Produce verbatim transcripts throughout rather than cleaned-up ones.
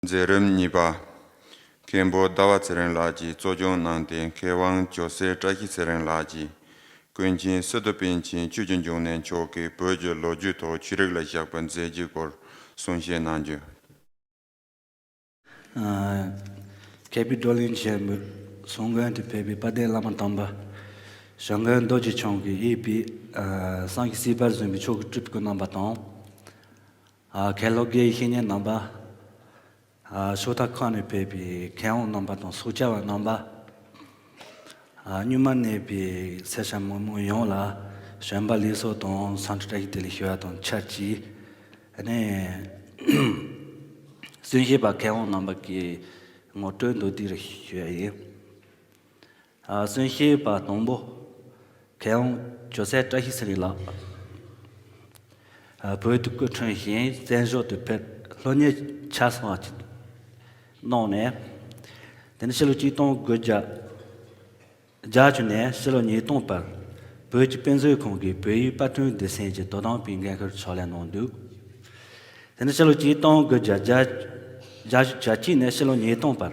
མཛད་རིམ་གཉིས་པ། མཁན་པོ་ཟླ་བ་ཚེ་རིང་ལགས་ཀྱིས་གཙོ་སྐྱོང་གནང་སྟེ། མཁས་དབང་ཇོ་སྲས་བཀྲ་ཤིས་ཚེ་རིང་ལགས་ཀྱིས་ཀུན་མཁྱེན་སི་ཏུ་པཎ་ཆེན་ཆོས་ཀྱི་འབྱུང་གནས་མཆོག་གི་བོད་ཀྱི་ལོ་རྒྱུས་ཐོག་ཆོས་རིག་ལ་བཞག་པའི་མཛད་རྗེས་སྐོར་གསུང་བཤད་གནང་རྒྱུ། ཨ། མཁས་པའི་བགྲོ་གླེང་ཆེན་མོའི་གསུང་མགོན་དུ་ཕེབས་པའི་དཔལ་ལྡན་བླ་མ་དམ་པ་ཞང་མགོན་རྡོ་རྗེ་འཆང་གིས་ཡིས་པའི། ཨ། བསམ་ཡས་གསེར་པར་བཟུང་བའི་ཆོས་ཀྱི་སྤྲུལ་སྐུ་རྣམ་པ་དང་། ཨ། མཁན་སློབ་དགེ་བའི་བཤེས་གཉེན་རྣམ་པ། ཨ། ཕྱོགས་མཐའ་ཁག་ནས་ཕེབས་པའི་མཁས་དབང་རྣམ་པ་དང་ཚོགས་བཅར་བ་རྣམ་པ། ཨ། སྔོན་མ་གནས་པའི་སེར་སྐྱ་མི་མང་ཡོངས་ལ་བྱོན་པ་ལེགས་སོ་དང་འཚམས་འདྲི་བཀྲ་ཤིས་བདེ་ལེགས་ཞུ་བ་དང་ཆབས་ཅིག་ཨ་ནི། གསུང་བཤད་པ་མཁས་དབང་རྣམ་པ་གི་ངོ་སྤྲོད་མདོར་བསྡུས་རེ་ཞུ་ཡ་ཡིན། ཨ། གསུང་བཤད་པ་དང་པོ། མཁས་དབང་ཇོ་སྲས་བཀྲ་ཤིས་ཚེ་རིང་ལགས། ཨ། བོད་དུ་སྐུ་འཁྲུངས་ཤིང་བཙན་བྱོལ་དུ་ཕེབས། སློབ་གཉེར་ཆ་ཚང་གནང་ནས། དེ་ནས་ཕྱི་ལོ་ཆིག་སྟོང་དགུ་བརྒྱ་བརྒྱད་ཅུ་ནས་ཕྱི་ལོ་ཉིས་སྟོང་བར་བོད་ཀྱི་དཔེ་མཛོད་ཁང་གི་བོད་ཡིག་པར་སྐྲུན་སྡེ་ཚན་གྱི་དོ་དམ་པའི་འགན་ཁུར་ཕྱག་ལས་གནང་འདུག་དེ་ནས་ཕྱི་ལོ་ཆིག་སྟོང་དགུ་བརྒྱ་བརྒྱད་ཅུ་གྱ་གཅིག་ནས་ཕྱི་ལོ་ཉིས་སྟོང་བར་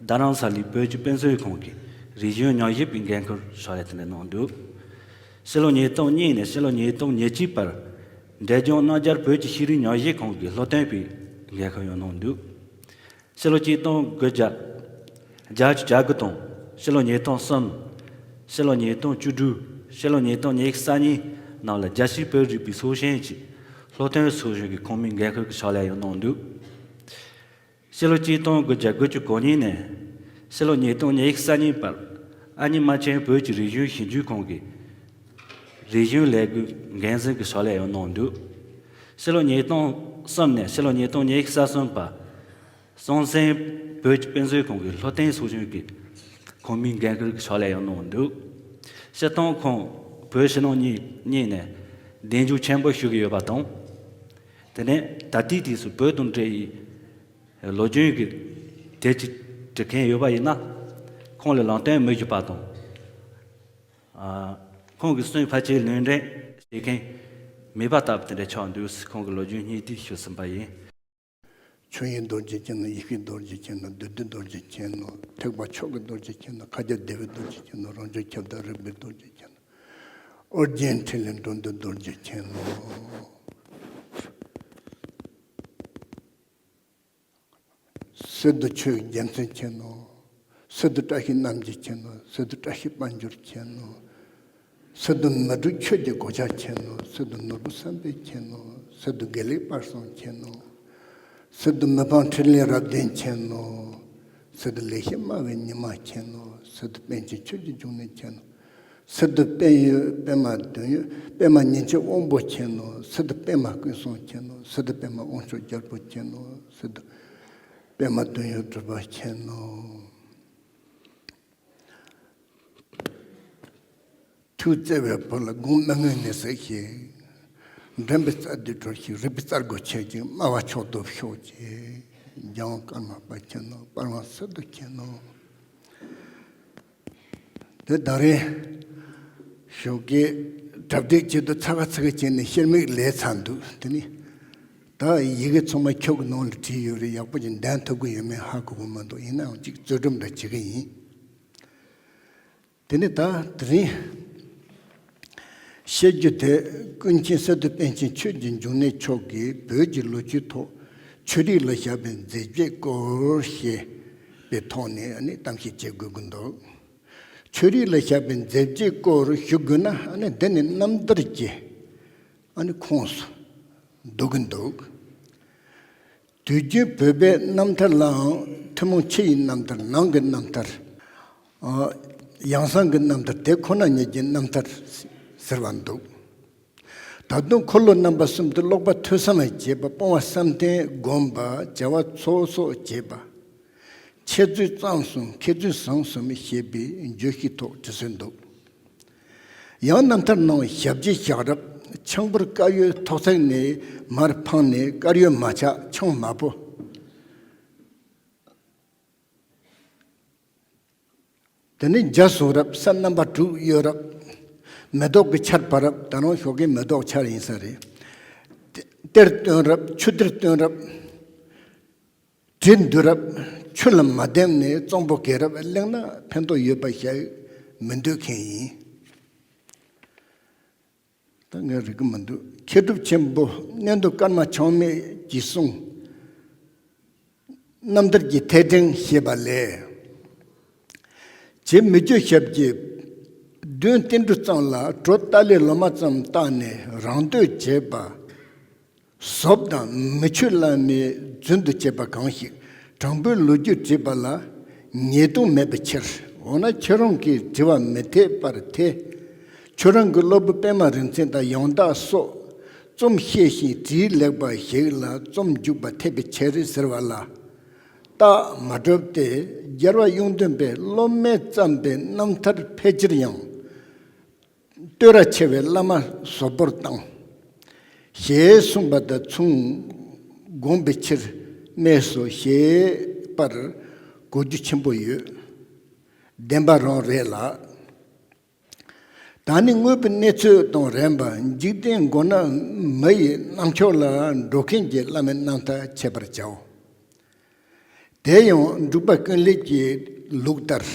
རྡ་རམ་ས་ལའི་བོད་ཀྱི་དཔེ་མཛོད་ཁང་གི་རིག་གཞུང་ཉམས་ཞིབ་པའི་འགན་ཁུར་ཕྱག་ལས་དེ་འདྲ་གནང་འདུག་ཕྱི་ལོ་ཉིས་སྟོང་གཉིས་ནས་ཕྱི་ལོ་ཉིས་སྟོང་ཉེར་གཅིག་བར་འབྲས་ལྗོངས་རྣམ་རྒྱལ་བོད་ཀྱི་ཤེས་རིག་ཉམས་ཞིབ་ཁང་གི་སློབ་སྟོན་པའི་འགན་ཁུར་ཡང་གནང་འདུག་ཕྱི་ལོ་ཆིག་སྟོང་དགུ་བརྒྱ་བརྒྱད་ཅུ་གྱ་དགུ་དང་ཕྱི་ལོ་ཉིས་སྟོང་གསུམ། ཕྱི་ལོ་ཉིས་སྟོང་བཅུ་དྲུག་ཕྱི་ལོ་ཉིས་སྟོང་ཉི་ཤུ་རྩ་གཉིས་ནང་ལ་རྒྱལ་སྤྱིའི་བོད་རིག་པའི་ཚོགས་ཆེན་གྱི་སློབ་སྟོན་ཚོགས་ཆུང་གི་ཁོངས་མིའི་འགན་ཁུར་གྱི་ཕྱག་ལས་ཡང་གནང་འདུག་ཕྱི་ལོ་ཆིག་སྟོང་དགུ་བརྒྱ་དགུ་བཅུ་གོ་གཉིས་ནས་ཕྱི་ལོ་ཉིས་སྟོང་ཉི་ཤུ་རྩ་གཉིས་བར་ཨ་མྱེས་རྨ་ཆེན་བོད་ཀྱི་རིག་གཞུང་ཞིབ་འཇུག་ཁང་གི་རིག་གཞུང་ལས་འགུལ་འགན་འཛིན་གྱི་ཕྱག་ལས་ཡང་གནང་འདུག་ཕྱི་ལོ་ཉིས་སྟོང་གསུམ་ནས་ཕྱི་ལོ་ཉིས་སྟོང་ཉི་ཤུ་རྩ་གསུམ་བར་སྲོང་བཙན་བོད་ཀྱི་དཔེ་མཛོད་ཁང་གི་སློབ་སྟོན་ཚོགས་ཆུང་གི་ཁོངས་མིའི་འགན་ཁུར་གྱི་ཕྱག་ལས་ཡང་གནང་འདུག་སྤྱིར་བཏང་ཁོང་བོད་ཕྱི་ནང་གཉིས་གཉིས་ནས་གདེང་འཇོག་ཆེན་པོ་ཞུ་གི་ཡོད་པ་དང་། དེ་ནས་ད་ལྟའི་དུས་སུ་བོད་དང་འབྲེལ་བའི་ལོ་རྒྱུས་ཀྱི་དེབ་ཅིག་འབྲི་མཁན་ཡོད་པ་ཡིན་ན། ཁོང་ལ་ལམ་སྟོན་མི་ཞུ་བ་དང་། ཨ། ཁོང་གི་གསུང་ཕལ་ཆེར་ལུང་འདྲེན་བྱེད་མཁན་མེད་པ་ལྟ་བུ་དེ་འདྲ་ཆགས་འདུག་ཁོང་གི་ལོ་རྒྱུས་སྙིང་བསྡུས་ཞུས་ཟིན་པ་ཡིན། ཆོས་དབྱིངས་རྡོ་རྗེ་མཁྱེན་ནོ། ཡེ་ཤེས་རྡོ་རྗེ་མཁྱེན་ནོ། བདུད་འདུལ་རྡོ་རྗེ་མཁྱེན་ནོ། ཐེག་པ་མཆོག་གི་རྡོ་རྗེ་མཁྱེན་ནོ། མཁའ་སྤྱོད་བདེ་བའི་རྡོ་རྗེ་མཁྱེན་ནོ། རང་བྱུང་ཁྱབ་བརྡལ་རིག་པའི་རྡོ་རྗེ་མཁྱེན་ནོ། ཨོ་རྒྱན་འཕྲིན་ལས་འགྲོ་འདུལ་རྡོ་རྗེ་མཁྱེན་ནོ། སི་ཏུ་ཆོས་ཀྱི་རྒྱལ་མཚན་མཁྱེན་ནོ། སི་ཏུ་བཀྲ་ཤིས་རྣམ་རྒྱལ་མཁྱེན་ནོ། སི་ཏུ་བཀྲ་ཤིས་དཔལ་འབྱོར་མཁྱེན་ནོ། སི་ཏུ་མི་འཁྲུགས་ཆོས་ཀྱི་གོ་ཆ་མཁྱེན་ནོ། སི་ཏུ་ནོར་བུ་བསམ་འཕེལ་མཁྱེན་ནོ། སི་ཏུ་དགེ་ལེགས་དཔལ་བཟང་མཁྱེན་ནོ། སི་ཏུ་མི་ཕམ་འཕྲིན་ལས་རབ་ལྡན་མཁྱེན་ནོ། སི་ཏུ་ལེགས་བཤད་སྨྲ་བའི་ཉི་མ་མཁྱེན་ནོ། སི་ཏུ་པཎ་ཆེན་ཆོས་ཀྱི་འབྱུང་གནས་མཁྱེན་ནོ། སི་ཏུ་པད་ཡོད་པད་མ་དོན་ཡོད་པད་མ་ཉིན་བྱེད་དབང་པོ་མཁྱེན་ནོ། སི་ཏུ་པད་མ་ཀུན་བཟང་མཁྱེན་ནོ། སི་ཏུ་པད་མ་དབང་ཕྱུག་རྒྱལ་པོ་མཁྱེན་ནོ། སི་ཏུ་པད་མ་དོན་ཡོད་གྲུབ་པ་མཁྱེན་ནོ། ཐུགས་བརྩེ་བའི་བུ་ལ་དགོངས་མི་མངོན་ནས་གཟིགས་ཤིག་འདྲེན་པའི་རྩལ་དུ་གྲོལ་ཞིང་རིག་པའི་རྩལ་སྒོ་ཕྱེ་ཞིང་སྨྲ་བ་མཆོག་ཏུ་ཤོག་ཅིག་འཇམ་དབྱངས་ཀརྨ་པ་མཁྱེན་ནོ། དཔལ་དབང་སི་ཏུ་མཁྱེན་ནོ། དེ་ད་རེས་ཞོགས་ཀའི་གྲ་སྒྲིག་ཆེད་དུ་ཚ་ག་ཚི་ག་བྱས་ནས་ཤེལ་མིག་ལས་ཚར་འདུག་དེ་ནི་ད་ཡི་གེ་ཚང་མ་ཁྱོད་ཀྱི་ནང་ལ་བྲིས་ཡོད་རེད། ཡག་པོ་ཅིག་འདོན་ཐུབ་ཀྱི་ཡོད་མེད་ཧ་གོ་གི་མི་འདུག་ཡིན་ནའང་ཅིག་རྩོད་སྒྲུབ་འདྲ་བྱེད་ཀྱི་ཡིན། དེ་ནི་ད་དེ་རིང་བཤད་རྒྱུ་དེ་ཀུན་མཁྱེན་སི་ཏུ་པཎ་ཆེན་ཆོས་ཀྱི་འབྱུང་གནས་མཆོག་གིས་བོད་ཀྱི་ལོ་རྒྱུས་ཐོག་ཆོས་རིག་ལ་བཞག་པའི་མཛད་རྗེས་སྐོར་ཞེས་པའི་ཐོག་ནས་ནི་གཏམ་བཤད་བྱེད་དགོས་ཀྱི་འདུག་ཆོས་རིག་ལ་བཞག་པའི་མཛད་རྗེས་སྐོར་ཞུ་དགོས་ན་ནི་འདི་ནི་རྣམ་ཐར་གྱི་ཁོངས་སུ་འདུ་གི་འདུག་དུས་རྒྱུན་བོད་པའི་རྣམ་ཐར་ལའང་ཐུན་མོང་ཕྱི་ཡི་རྣམ་ཐར། ནང་གི་རྣམ་ཐར། ཨ། ཡང་གསང་གི་རྣམ་ཐར། དེ་ཁོ་ན་ཉིད་ཀྱི་རྣམ་ཐར་ཟེར་བ་འདུག་ད་དུང་འཁོར་ལོ་རྣམ་པ་གསུམ་དུ་ཀློག་པ་ཐོས་བསམ་བྱེད་པ། སྤོང་བ་བསམ་གཏན་བསྒོམ་པ། བྱ་བ་ཚོགས་གསོག་བྱེད་པ། འཆད་རྩོད་གཙང་གསུམ། མཁས་བཙུན་བཟང་གསུམ་ཞེས་པའི་བརྗོད་གཞི་ཐོག་བྲིས་སྲོལ་འདུག་ཡང་རྣམ་ཐར་ནང་ཞབས་རྗེས་བཞག་རབས། ཆང་ཕོར་དཀར་ཡོལ་ཐོག་བརྩེགས་ནས་མར་འཕངས་ནས་དཀར་ཡོལ་མ་ཆག་ཆང་མ་ཕོ། དེ་ནས་རྒྱ་བཟུང་རབས། ས་རྣམ་པ་དྲུག་གཡོལ་རབས། མེ་ཏོག་གི་ཆར་འབབ་རབས། ད་རུང་ཞོགས་ཀའི་མེ་ཏོག་ཆར་ཡིན་ས་རེད། གཏེར་བཏོན་རབས། ཆུ་གཏེར་བཏོན་རབས། དྲི་འདུལ་རབ་ཆུ་ལ་མ་བརྟེན་ནས་གཙང་པོ་རྒྱལ་རབས་གླེང་ན་ཕན་ཐོགས་ཡོད་པ་ཞིག་མི་འདོད་མཁན་ཡིན། ད་ངས་རིག་གི་མི་འདུག་མཁས་གྲུབ་ཆེན་པོ་གནས་མདོ་ཀརྨ་ཆགས་མེད་ཀྱིས་གསུངས། རྣམ་ཐར་གྱི་ཐད་འབྲིང་ཞེས་པ་ལས། བྱེད་མི་བཅོལ་ཞབས་ཀྱིས་མདུན་ཏིལ་འབྲུ་ཙམ་ལ་གྲོ་ཏ་ལའི་ལོ་མ་ཙམ་བཏགས་ནས་རང་བསྟོད་བྱེད་པ། ཟོབ་དང་མི་ཆོས་བླ་མའི་རྫུན་དུ་བྱེད་པ་གང་ཞིག་དྲང་པོའི་ལོ་རྒྱུས་བྲིས་པ་ལ་ཉེས་ལྟུང་མེད་པའི་ཕྱིར། འོ་ན་ཁྱེད་རང་གིས་བྲིས་པ་མི་འཐད་པར་ཐལ། ཁྱོད་རང་གི་སློབ་བུ་པད་མ་རིག་འཛིན་དང་ཡང་དག་སོགས་རྩོམ་ཤེས་ཤིང་བྲིས་ལེགས་པ་ཞིག་ལ་རྩོམ་འཇུག་པ་འཐད་པའི་ཕྱིར་ཟེར་བ་ལ། རྟགས་མ་གྲུབ་སྟེ། རྒྱལ་བ་གཡུང་སྟོན་པས་སློབ་མས་བརྩམས་པའི་རྣམ་ཐར་ཕལ་ཆེར་ཡང་། བསྟོད་ར་ཆེ་བའི་བླ་མ་ཟོབ་པོར་བཏང་། ཞེས་གསུངས་པ་དང་མཚུངས་དགོངས་པའི་ཕྱིར་སྨྲས་སོ་ཞེས་པར་གོ་རྒྱུ་ཆེན་པོ་ཡོད། བདེན་པ་རང་རེད་ལ། ད་ནི་དངོས་པོའི་གནས་ཚུལ་དང་རན་པ་འཇིག་རྟེན་མགོ་ན་མི་ཡི་རྣམ་ཅོག་ལ་འགྲོ་མཁན་གྱི་བླ་མའི་རྣམ་ཐར་འཆད་པར་བྱའོ། དེ་ཡང་འབྲུག་པ་ཀུན་ལེགས་ཀྱི་ལུགས་ལྟར།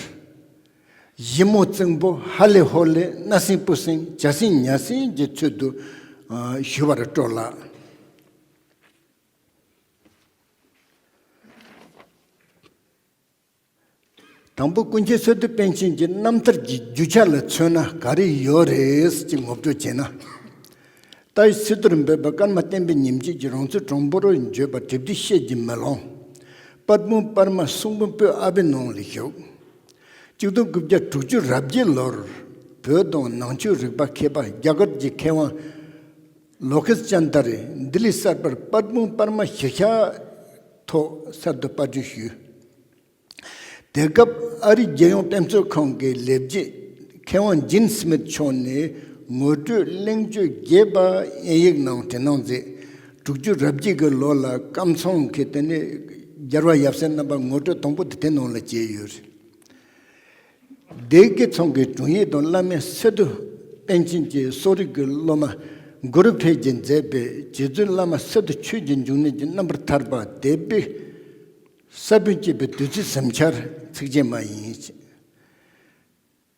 ཞིབ་མོ་རྩིང་པོ་ཧ་ལས་ཧོ་ལས་སྣ་སྲིན་སྤུ་སྲིན་བྱ་སྲིན་ཉ་སྲིན་གྱི་ཚུལ་དུ་ཨ་ཞུ་བར་སྤྲོ་ལགས། དང་པོ་ཀུན་མཁྱེན་སི་ཏུ་པཎ་ཆེན་གྱི་རྣམ་ཐར་གྱི་རྒྱུ་ཆ་ལ་མཚོན་ན་ག་རེ་ཡོད་རེད་ཅེས་ངོ་སྤྲོད་བྱས་ན། ཏཱའི་སི་ཏུ་རུ་འབོད་པ་ཀརྨ་བསྟན་པའི་ཉིན་བྱེད་ཀྱི་རང་ཚུལ་དྲང་པོར་བརྗོད་པ་གྲིབ་བསིལ་བཤད་ཀྱིས་མི་ལང་། པད་སྤུངས་པར་མ་གསུང་འབུམ་པོད་ཨ་པའི་ནང་ལ་བཞུགས། གཅིག་སྟོང་དགུ་བརྒྱ་དྲུག་ཅུ་རེ་བརྒྱད་ལོར་བོད་དང་ནང་ཆོས་རིག་པ་མཁས་པ་རྒྱ་གར་གྱི་མཁས་དབང་ལོ་ཀེ་ཤ་ཅན་ཏཱ་རེ་ལྡི་ལི་གསར་པར་པད་སྤུངས་པར་མ་གཞིས་ཆགས་ཐོག་གསར་དུ་པར་སྐྲུན་ཞུས། དེ་སྐབས་ཨ་རིའི་རྒྱལ་ཡོངས་དཔེ་མཛོད་ཁང་གི་ལས་བྱེད་མཁས་དབང་ཇིན་སྨིད་མཆོག་ནས་ངོ་སྤྲོད་གླེང་བརྗོད་རྒྱས་པ་དབྱིན་ཡིག་ནང་བྲིས་གནང་མཛད། དྲུག་ཅུ་རེ་བརྒྱད་ཀྱི་ལོ་ལ་ཀམ་ཚང་གི་དེ་ནས་རྒྱལ་བ་ཡབ་སྲས་རྣམ་པ་ངོ་སྤྲོད་དང་པོ་དེ་དེ་ནང་ལ་བྱས་ཡོད། སྡེ་དགེ་ཚང་གི་དྲུང་ཡིག་དང་བླ་མ་སི་ཏུ་པཎ་ཆེན་གྱི་གསོ་རིག་གི་སློབ་མ་གུ་རུ་འཕེལ་གྱིས་མཛད་པའི་རྗེ་བཙུན་བླ་མ་སི་ཏུ་ཆོས་ཀྱི་འབྱུང་གནས་ཀྱི་རྣམ་པར་ཐར་པ་དེ་པའི་ས་བོན་སྐྱེས་པའི་བདུད་རྩི་གཟིམ་ཆར་ཚིགས་བཅད་མ་ཡིན།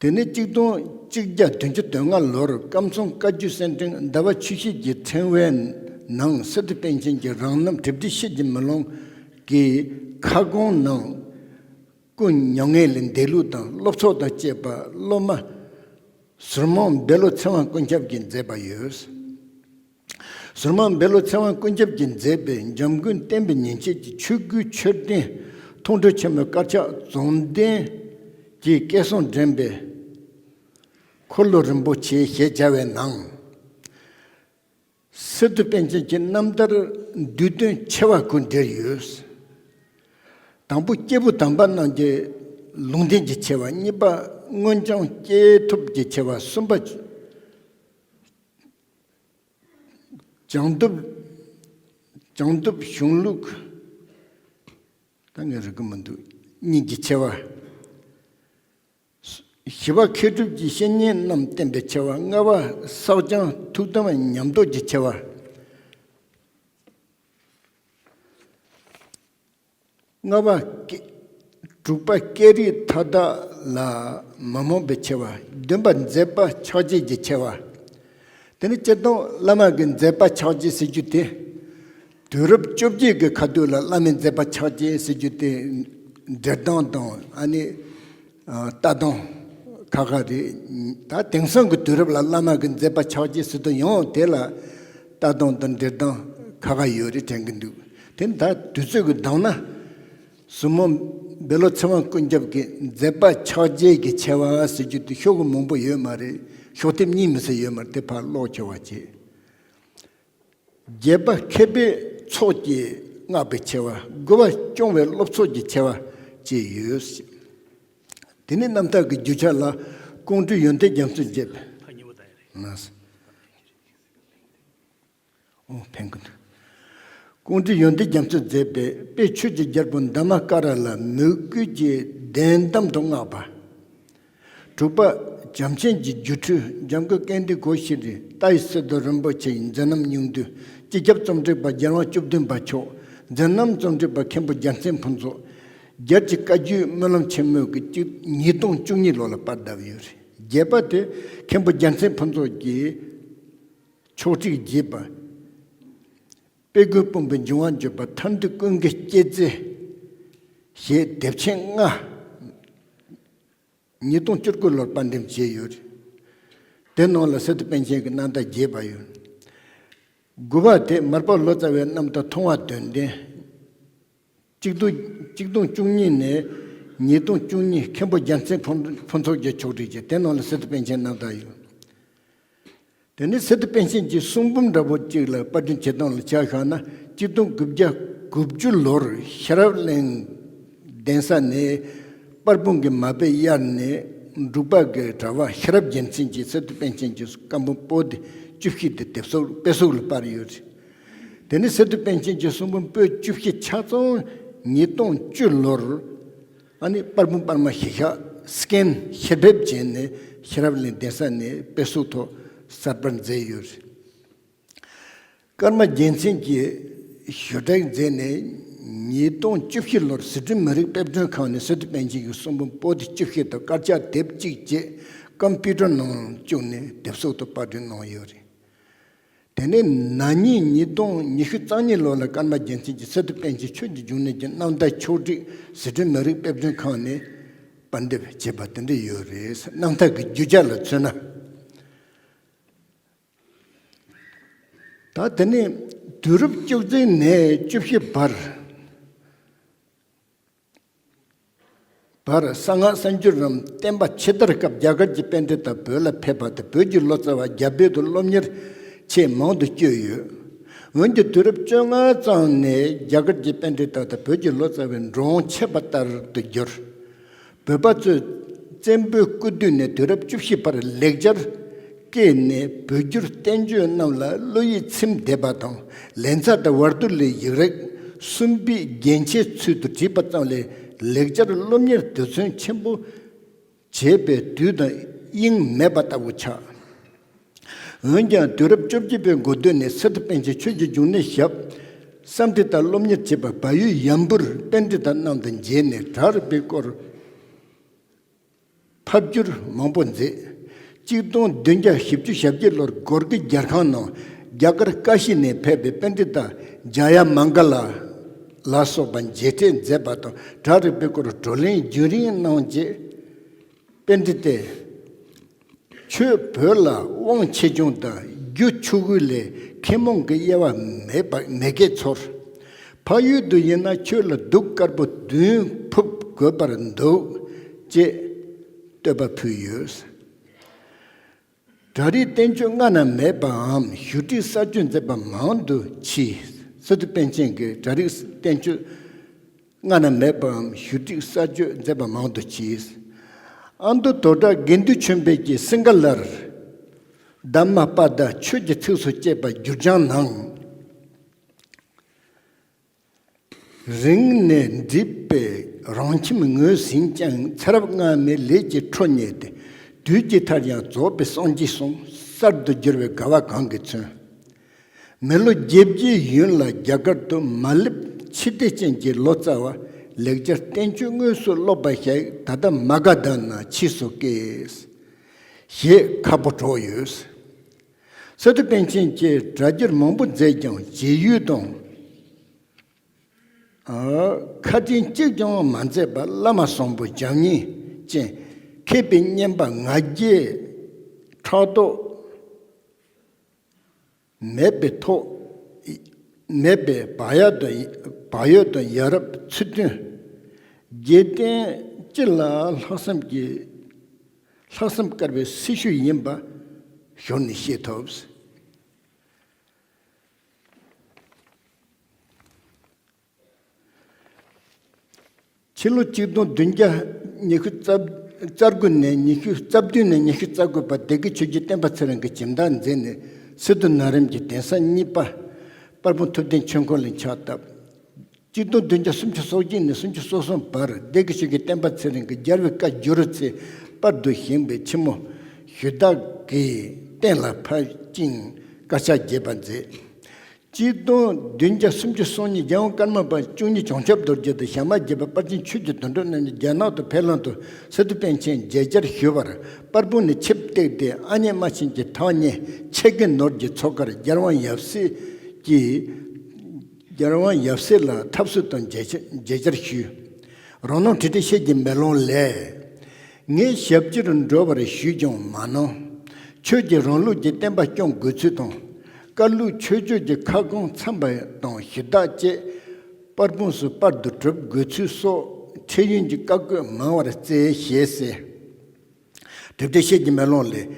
དེ་ནས་གཅིག་སྟོང་གཅིག་བརྒྱ་བདུན་ཅུ་དོན་ལྔ་ལོར་ཀམ་ཚང་བཀའ་བརྒྱུད་གསེར་ཕྲེང་ཟླ་བ་ཆུ་བཞི་གི་ཕྲེང་བའི་ནང་སི་ཏུ་པཎ་ཆེན་གྱི་རང་རྣམ་གྲིབ་བསིལ་བཤད་ཀྱིས་མི་ལང་གི་ཁ་སྐོང་ནང་ཀུན་མྱ་ངན་ལས་འདས་ལུགས་དང་སློབ་ཚོགས་དང་བཅས་པ་སློབ་མ་ཟུར་མང་བཻ་ལོ་ཚེ་དབང་ཀུན་ཁྱབ་ཀྱིས་མཛད་པ་ཡོད། ཟུར་མང་བཻ་ལོ་ཚེ་དབང་ཀུན་ཁྱབ་ཀྱིས་མཛད་པའི་འཇམ་མགོན་བསྟན་པའི་ཉིན་བྱེད་ཀྱི་ཆོས་སྐུའི་མཆོད་རྟེན་མཐོང་གྲོལ་ཆེན་མོའི་དཀར་ཆག་རྫོང་གདན་གྱི་སྐལ་བཟང་འདྲེན་པའི་འཁོར་ལོ་རིན་པོ་ཆེ་ཞེས་བྱ་བའི་ནང་། སི་ཏུ་པཎ་ཆེན་གྱི་རྣམ་ཐར་བསྡུས་དོན་ཆེ་བ་ཀུན་འདིར་ཡོད། དང་པོ་སྐྱེས་བུ་དམ་པ་རྣམས་ཀྱི་ལུང་བསྟན་གྱི་ཆེ་བ། གཉིས་པ་སྔོན་བྱུང་སྐྱེས་ཐོབ་ཀྱི་ཆེ་བ། གསུམ་པ་བྱང་ཐོབ་བྱང་ཐོབ་གཞུང་ལུགས། ད་ངས་རིག་གི་མི་འདུག་གཉིས་ཀྱི་ཆེ་བ། བཞི་པ་མཁས་གྲུབ་ཀྱི་བཤེས་གཉེན་རྣམས་བསྟེན་པའི་ཆེ་བ། ལྔ་པ་བསགས་སྦྱང་ཐུགས་དམ་ཉམས་རྟོགས་ཀྱི་ཆེ་བ། ལྔ་པ་སྐད། དྲུག་པ་སྐད་རིགས་མཐའ་དག་ལ་མ་རྨོངས་པའི་ཆེ་བ། བདུན་པ་མཛད་པ་ཕྱག་རྒྱའི་གི་ཆེ་བ། དེ་ནི་སྤྱིར་བཏང་བླ་མ་གི་མཛད་པ་ཕྱག་རྒྱ་ཟེར་རྒྱུ་དེ། དུས་རབས་བཅོ་བརྒྱད་ཀྱི་ཁ་ཐུག་ལ་བླ་མའི་མཛད་པ་ཕྱག་རྒྱ་ཟེར་རྒྱུ་དེ། འབྲི་སྟངས་དང་ཨ་ནི། ལྟ་སྟངས་ཁག་ཁག་རེད། ད་དེང་སང་གི་དུས་རབས་ལ་བླ་མ་གི་མཛད་པ་ཕྱག་རྒྱ་ཟེར་དུས་ཡང་དེ་ལ་ལྟ་སྟངས་དང་འབྲི་སྟངས་ཁག་ཁག་ཡོད་རེད་དྲན་གི་འདུག་དེ་ནི་ད་དུས་ཚོད་ཀྱི་གདམས་ན། ཟུར་མོ་བཻ་ལོ་ཚེ་དབང་ཀུན་ཁྱབ་ཀྱི་མཛད་པ་ཕྱག་རྒྱའི་གི་ཆེ་བ་ཟེར་རྒྱུ་དེ་ཤོག་གུ་མང་པོ་ཡོད་མ་རེད། ཤོག་ཐེབས་གཉིས་མི་ཟེར་ཡོད་མ་རེད། དེ་ཕར་ཀློག་ཆོག་པ་བྱེད། བརྒྱད་པ་མཁས་པའི་ཚོགས་ཀྱིས་བསྔགས་པའི་ཆེ་བ། དགུ་པ་སྐྱོང་བའི་སློབ་ཚོགས་ཀྱི་ཆེ་བ་བཅས་ཡོད། དེ་ནི་རྣམ་ཐར་གྱི་རྒྱུ་ཆ་ལ་ཀོང་སྤྲུལ་ཡོན་ཏན་རྒྱ་མཚོས་མཛད་པའི། ཨོ་ཕན་གི་འདུག་ཀོང་སྤྲུལ་ཡོན་ཏན་རྒྱ་མཚོས་མཛད་པའི་དཔེ་ཆོས་ཀྱི་རྒྱལ་པོ་འདབ་མ་ཀ་ར་ལ་མོས་གུས་ཀྱི་བདེན་གཏམ་དུ་བསྔགས་པ། དྲུག་པ་བྱམས་ཆེན་གྱི་སྒྱུ་འཕྲུལ་འཇམ་མགོན་ཀིརྟི་གོ་ཤྲི་ཏཱའི་སི་ཏུ་རིན་པོ་ཆེའི་མཛད་རྣམ་སྙིང་བསྡུས། སྤྱི་ཁྱབ་རྩོམ་སྒྲིག་པ་རྒྱལ་དབང་བཅུ་བདུན་པ་མཆོག་མཛད་རྣམ་རྩོམ་སྒྲིག་པ་མཁན་པོ་རྒྱལ་མཚན་ཕུན་ཚོགས། རྒྱལ་གྱི་བཀའ་བརྒྱུད་སྨོན་ལམ་ཆེན་མོ་གི་གཅིག་ཉིས་སྟོང་བཅུ་གཉིས་ལོ་ལ་པར་བཏབ་ཡོད་རེད། བརྒྱད་པ་དེ་མཁན་པོ་རྒྱལ་མཚན་ཕུན་ཚོགས་ཀྱིས་ཕྱོགས་སྒྲིག་བགྱིས་པ། དཔེ་རྒོད་སྤུངས་པའི་འབྱུང་བ་བརྗོད་པ་ཐར་འདོད་ཀུན་གྱི་སྐྱེད་ཚལ་ཞེས་དེབ་ཆེན་ལྔ། ཉིས་སྟོང་བཅུ་དགུ་ལོར་པར་འགྲེམས་བྱས་ཡོད། དེ་ནང་ལ་སི་ཏུ་པཎ་ཆེན་གྱི་རྣམ་ཐར་རྒྱས་པ་ཡོད། དགུ་པ་དེ་མར་པ་ལོ་ཙཱ་བའི་རྣམ་ཐར་མཐོང་བ་དོན་ལྡན། གཅིག་སྟོང་གཅིག་སྟོང་བཅུ་གཉིས་ནས་ཉིས་སྟོང་བཅུ་གཉིས། མཁན་པོ་རྒྱལ་མཚན་ཕུན་ཕུན་ཚོགས་ཀྱིས་ཕྱོགས་སྒྲིག་བྱས། དེ་ནང་ལ་སི་ཏུ་པཎ་ཆེན་རྣམ་ཐར་ཡོད། དེ་ནས་སི་ཏུ་པཎ་ཆེན་གྱི་གསུང་འབུམ་འདྲ་པོ་གཅིག་ལ་པར་སྐྲུན་བྱེད་སྟངས་ལ་ཆ་བཞག་ན། གཅིག་སྟོང་དགུ་བརྒྱ་དགུ་བཅུ་ལོར་ཤེས་རབ་གླིང་གདན་ས་ནས་པར་སྤུངས་ཀྱི་མ་དཔེ་གཡར་ནས། འབྲུག་པ་གི་གྲྭ་པ་ཤེས་རབ་རྒྱལ་མཚན་གྱིས་སི་ཏུ་པཎ་ཆེན་གྱི་བཀའ་འབུམ་པོ་ཏི་བཅུ་བཞི་དེ་དེབ་གཟུགས་དཔེ་གཟུགས་ལ་དཔར་ཡོད་རེད། དེ་ནས་སི་ཏུ་པཎ་ཆེན་གྱི་གསུང་འབུམ་པོད་བཅུ་བཞི་ཆ་ཚང་ཉིས་སྟོང་བཅུ་ལོར། ཨ་ནི་པར་འབུམ་པར་མ་གཞིར་བཞག་སི་ཀེན་ཕྱིར་ཕེབས་བྱས་ནས་ཤེས་རབ་གླིང་གདན་ས་ནས་དཔེ་གཟུགས་ཐོག་གསར་པར་མཛད་ཡོད། ཀརྨ་རྒྱལ་མཚན་གྱིས་ཞུ་དག་མཛད་ནས། ཉིས་སྟོང་བཅུ་བཞི་ལོར་ཟི་ཁྲོན་མི་རིགས་དཔེ་སྐྲུན་ཁང་ནས་སི་ཏུ་པཎ་ཆེན་གྱི་གསུང་འབུམ་པོ་ཏི་བཅུ་བཞི་དང་དཀར་ཆག་དེབ་གཅིག་བཅས་ཀམ་པུ་ཊར་ནང་བཅུག་ནས་དེབ་གཟུགས་ཐོག་པར་སྐྲུན་གནང་ཡོད་རེད། དེ་ནས་ན་ནིང་ཉིས་སྟོང་ཉི་ཤུ་རྩ་གཉིས་ལོ་ལ་ཀརྨ་རྒྱལ་མཚན་གྱིས་སི་ཏུ་པཎ་ཆེན་ཆོས་ཀྱི་འབྱུང་གནས་ཀྱི་རྣམ་ཐར་ཕྱོགས་སྒྲིག་ཟི་ཁྲོན་མི་རིགས་དཔེ་སྐྲུན་ཁང་ནས་པར་འདེབས་བྱས་པ་དེ་འདྲ་ཡོད་རེད། རྣམ་ཐར་གྱི་རྒྱུ་ཆ་ལ་མཚོན་ན། ད་དེ་ནས་དུས་རབས་བཅུ་གཅིག་ནས་བཅུ་བཞི་བར། བར་གསང་སྔགས་གསར་འགྱུར་རམ་བསྟན་པ་ཕྱི་དར་སྐབས་རྒྱ་གར་གྱི་པཎྜི་ཏ་བོད་ལ་ཕེབས་པ་དང་། བོད་ཀྱི་ལོ་ཙཱ་བ་རྒྱ་བོད་དུ་སློབ་གཉེར་ཆེད་མང་དུ་བསྐྱོད་ཡོད། འོན་ཀྱང་དུས་རབས་བཅོ་ལྔ་ཙམ་ནས་རྒྱ་གར་གྱི་པཎྜི་ཏ་དང་བོད་ཀྱི་ལོ་ཙཱ་བའི་འགྲོ་འོང་ཆད་པ་ལྟར་དུ་གྱུར། བོད་པ་ཚོས་བཙན་པོའི་སྐུ་དུས་ནས་དུས་རབས་བཅུ་བཞི་བར་ལེགས་སྦྱར་བཀོད་ནས་བོད་བསྒྱུར་བསྟན་བཅོས་རྣམས་ལ་བློ་ཡིད་ཚིམ་བསྡད་པ་དང་། ལན་ཚྭ་དང་ཝར་ཏུ་ལའི་ཡིག་རིགས་གསུམ་པའི་རྒྱན་ཆའི་ཚུལ་དུ་བྲིས་པ་ཙམ་ལས། ལེགས་སྦྱར་སློབ་གཉེར་དུས་ཚོད་ཆེན་པོ་བྱས་པའི་དུས་དང་དབྱིངས་མེད་པ་ལྟ་བུ་ཆགས། འོན་ཀྱང་དུས་རབས་བཅོ་བརྒྱད་པའི་འགོ་སྟོད་ནས་སི་ཏུ་པཎ་ཆེན་ཆོས་ཀྱི་འབྱུང་གནས་ཞབས་སམ་ཏི་ཏ་སློབ་གཉེར་བྱེད་པ་བལ་ཡུལ་ཡམ་བུར་པཎྜི་ཏ་རྣམས་དང་མཇལ་ནས་བྲག་རི་པའི་སྐོར་ཕབ་བསྒྱུར་མང་པོ་མཛད། གཅིག་སྟོང་བདུན་བརྒྱ་བཞི་བཅུ་ཞེ་བརྒྱད་ལོར་སྒོར་གྱི་རྒྱལ་ཁང་ནང་རྒྱ་གར་ཀ་ཤི་ནས་ཕེབས་པའི་པཎྜི་ཏ་ཇ་ཡ་མང་ག་ལ་ལ་སོགས་པ་མཇལ་འཕྲད་མཛད་པ་དང་། བྲག་རི་པའི་སྐོར་བགྲོ་གླེང་རྒྱུན་རིང་གནང་རྗེས། པཎྜི་ཏས། ཁྱོད་བོད་ལ་དབང་ཆེ་ཆུང་དང་རྒྱུ་ཕྱུག་པོ་ལས་མཁས་རྨོངས་ཀྱི་དབྱེ་བ་མེད་པ་མེད་སྐད་ཚོར། ཕ་ཡུལ་དུ་ཡིན་ན་ཁྱོད་ལ་གདུགས་དཀར་པོ་བདུན་ཕུབ་དགོས་པར་འདུག་ཅེས་བསྟོད་པ་ཕུལ་ཡོད། བྲག་རིའི་བསྟན་བཅོས་སྔ་ན་མེད་པའམ་ཞུ་སྒྲིག་གསར་བཅོས་མཛད་པ་མང་དུ་མཆིས། སི་ཏུ་པཎ་ཆེན་གྱིས་བྲག་རིའི་བསྟན་བཅོས་སྔ་ན་མེད་པའམ་ཞུ་སྒྲིག་གསར་བཅོས་མཛད་པ་མང་དུ་མཆིས། ཨ་མདོ་དོས་གྲགས་དགེ་འདུན་ཆོས་འཕེལ་གྱིས་སིང་ག་ལར་དྷརྨ་པ་དྷ་ཆོས་ཀྱི་ཚིགས་སུ་བཅད་པ་བསྒྱུར་བྱང་ནང་། རིང་ནས་འདྲིས་པའི་རང་ཁྱིམ་ངོས་ཟིན་ཀྱང་། ཚེ་རབས་སྔ་མའི་ལས་ཀྱི་ཁྲོ་ཉེས་ཏེ། དུས་ཀྱི་མཐར་ཡང་རྫོགས་པའི་སངས་རྒྱས་གསུངས། གསར་དུ་བསྒྱུར་བའི་དགའ་བ་གང་གིས་མཚོན། མི་ལོ་བརྒྱད་བརྒྱའི་ཡུན་ལ་རྒྱ་གར་དུ་མ་སླེབས་ཕྱི་བལྟས་ཅན་གྱི་ལོ་ཙཱ་བ་ལེགས་སྦྱར་བསྟན་བཅོས་དངོས་སུ་ཀློག་པ་ཞིག་ད་ལྟ་མ་ག་དྷ་ན་མཆིས་སོ་སྐད། ཞེས་ཁ་ཕོ་སྒྲོག་ཡོད། སི་ཏུ་པཎ་ཆེན་གྱིས་སྒྲ་བསྒྱུར་མང་པོ་མཛད་ཀྱང་བྱེད་ཡུལ་དང་། ཨ། ཁ་འཕྲིན་གཅིག་ཀྱང་མ་མཛད་པར་བླ་མ་བཟང་པོ་བྱམས་སྙིང་ཅན་མཁས་པའི་བསྙེན་པ་ང་རྒྱལ་ཕྲག་དོག་མེད་པའི་ཐོག་མེད་པའི་བག་ཡོད་དང་བག་ཡོད་དང་ཡ་རབས་ཚུལ་མཐུན། རྒྱལ་བསྟན་སྤྱི་ལ་ལྷག་བསམ་གྱི་ལྷག་བསམ་དཀར་བའི་སྲི་ཞུ་ཡིན་པ་ཞོར་ནས་ཤེས་ཐུབ། ཕྱི་ལོ་ཆིག་སྟོང་བདུན་བརྒྱ་ཉི་ཤུ་རྩ་རྩ་དགུ་ནས་ཉི་ཤུ་རྩ་བདུན་ནས་ཉི་ཤུ་རྩ་དགུ་བར་སྡེ་དགེ་ཆོས་རྗེ་བསྟན་པ་ཚེ་རིང་གིས་སྦྱིན་བདག་མཛད་ནས་སི་ཏུ་ན་རིམ་གྱི་གདན་ས་གཉིས་པ་པར་སྤུངས་ཐུབ་བསྟན་ཆོས་འཁོར་ལ་ཕྱག་བཏབ། ཆིག་སྟོང་བདུན་བརྒྱ་སུམ་ཅུ་སོ་གཅིག་ནས་སུམ་ཅུ་སོ་གསུམ་བར་སྡེ་དགེ་ཆོས་རྗེ་བསྟན་པ་ཚེ་རིང་གིས་རྒྱལ་བའི་བཀའ་བསྒྱུར་ཚེ་དཔལ་དུ་བཞེངས་པའི་ཕྱི་མོ་ཞུ་དག་གི་རྟེན་ལ་ཕབ་ཅིང་དཀར་ཆག་རྒྱས་པར་མཛད། གཅིག་སྟོང་བདུན་བརྒྱ་སུམ་ཅུ་སོ་གཉིས། རྒྱལ་དབང་ཀརྨ་པ་བཅུ་གཉིས་བྱང་ཆུབ་རྡོ་རྗེ་དང་ཞྭ་དམར་རྒྱལ་པོ་དཔལ་ཆེན་ཆོས་ཀྱི་དོན་གྲུབ་རྣམ་གཉིས་རྒྱ་ནག་ཏུ་ཕེབས་ལམ་དུ་སི་ཏུ་པཎ་ཆེན་མཇལ་བཅར་ཞུ་བར་དཔལ་སྤུངས་ནས་ཆིབས་བཏེགས་ཏེ། ཨ་མྱེས་རྨ་ཆེན་གྱི་ཐག་ཉེ་ཆེ་དགེ་ནོར་གྱི་མཚོ་ཁར་རྒྱལ་དབང་ཡབ་སྲས་ཀྱི་རྒྱལ་དབང་ཡབ་སྲས་ལ་ཐབས་སུ་བཏོན་མཇལ་བཅར་ཞུས། རང་ནང་དྲི་བྲལ་ཤེལ་གྱི་མེ་ལོང་ལས། ངས་ཞབས་ཕྱིར་འགྲོ་བར་ཞུས་ཀྱང་མ་གནང་། ཆོས་ཀྱི་རང་ལུགས་ཀྱི་བསྟན་པ་སྐྱོང་དགོས་ཚུལ་དང་། བཀའ་ལུགས་ཆོས་ཕྱོགས་ཀྱི་ཁ་སྐོང་མཚམས་པ་དང་ཞུ་དག་བཅས་པར་སྤུངས་སུ་པར་དུ་གྲུབ་དགོས་ཚུལ་སོགས་ཁྲིད་ཡོན་གྱི་བཀའ་བཀོད་མང་བར་བསྩལ་ཞེས་གསལ། དྲི་བྲལ་ཤེལ་གྱི་མེ་ལོང་ལས།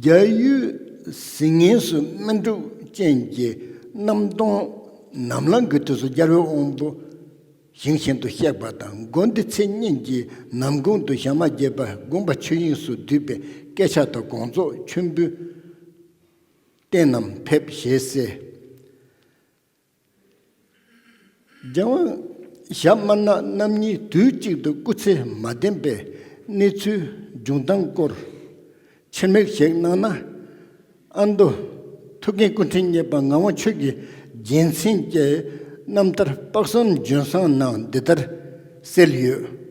རྒྱ་ཡུལ་ཟིལ་ངན་སོགས་སྨིན་དྲུག་ཅན་གྱི་གནམ་སྟོང་ནམ་ལངས་ཀྱི་དུས་སུ་རྒྱལ་བའི་དབང་པོ་ཞིང་བཞིན་དུ་གཤེགས་པ་དང་། དགོན་འདི་མཚན་སྙན་གྱི་ནམ་གུང་དུ་ཞྭ་དམར་རྒྱལ་པོ་དགོངས་པ་ཆོས་དབྱིངས་སུ་བསྡུས་པའི་སྐད་ཆ་དང་། དགོངས་རྫོགས་མཆོད་འབུལ་རྟེན་རྣམས་ཕེབས་ཞེས་གསལ། རྒྱལ་དབང་ཞྭ་དམར་ནག་རྣམ་གཉིས་དུས་གཅིག་ཏུ་སྐུ་ཚེ་མ་བརྟན་པའི་གནས་ཚུལ་བྱུང་སྟངས་སྐོར། ཕྱིར་མིག་ཞིག་གནང་ན། ཨ་མདོ་ཐུའུ་བཀྭན་སྐུ་ཕྲེང་གཉིས་པ་ངག་དབང་ཆོས་ཀྱི་རྒྱལ་མཚན་གྱི་རྣམ་ཐར་དཔག་བསམ་ལྗོན་བསང་ནང་འདི་ལྟར་གསལ་ཡོད།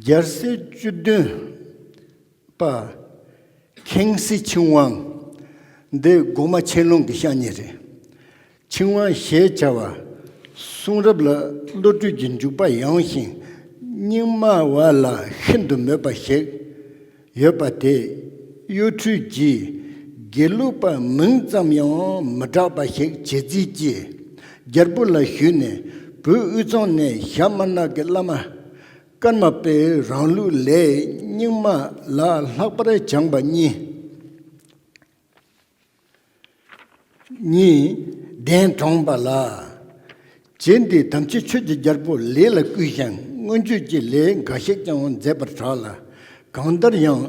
རྒྱལ་སྲས་བཅུ་བདུན་པ་ཁེངས་སི་ཆིང་ཝང་། འདི་གོང་མ་ཆན་ལུང་གི་ཤ་ཉེ་རེད། ཆིང་ཝང་ཞེས་བྱ་བ་གསུང་རབ་ལ་བློ་གྲོས་ཀྱི་འཇུག་པ་ཡངས་ཤིང་རྙིང་མ་བ་ལ་ཤིན་ཏུ་མོས་པ་ཞིག་ཡོད་པ་དེས། གཡོ་འཕྲུལ་གྱིས་དགེ་ལུགས་པ་མིང་ཙམ་ཡང་མི་གྲགས་པ་ཞིག་བྱེད་རྩིས་ཀྱིས། རྒྱལ་པོ་ལ་ཞུས་ནས་བོད་དབུས་གཙང་ནས་ཞྭ་དམར་ནག་གི་བླ་མ་ཀརྨ་པའི་རང་ལུགས་ལས་རྙིང་མ་ལ་ལྷག་པར་བྱང་བ་གཉིས། གཉིས་གདན་དྲངས་པ་ལ། རྗེ་འདིས་དམ་ཆོས་ཆོས་ཀྱི་རྒྱལ་པོ་ལས་ལ་བསྐུལ་ཞིང་མངོན་སྤྱོད་ཀྱི་ལས་འགའ་ཞིག་ཀྱང་མཛད་པར་གྲགས་ལ། གང་ལྟར་ཡང་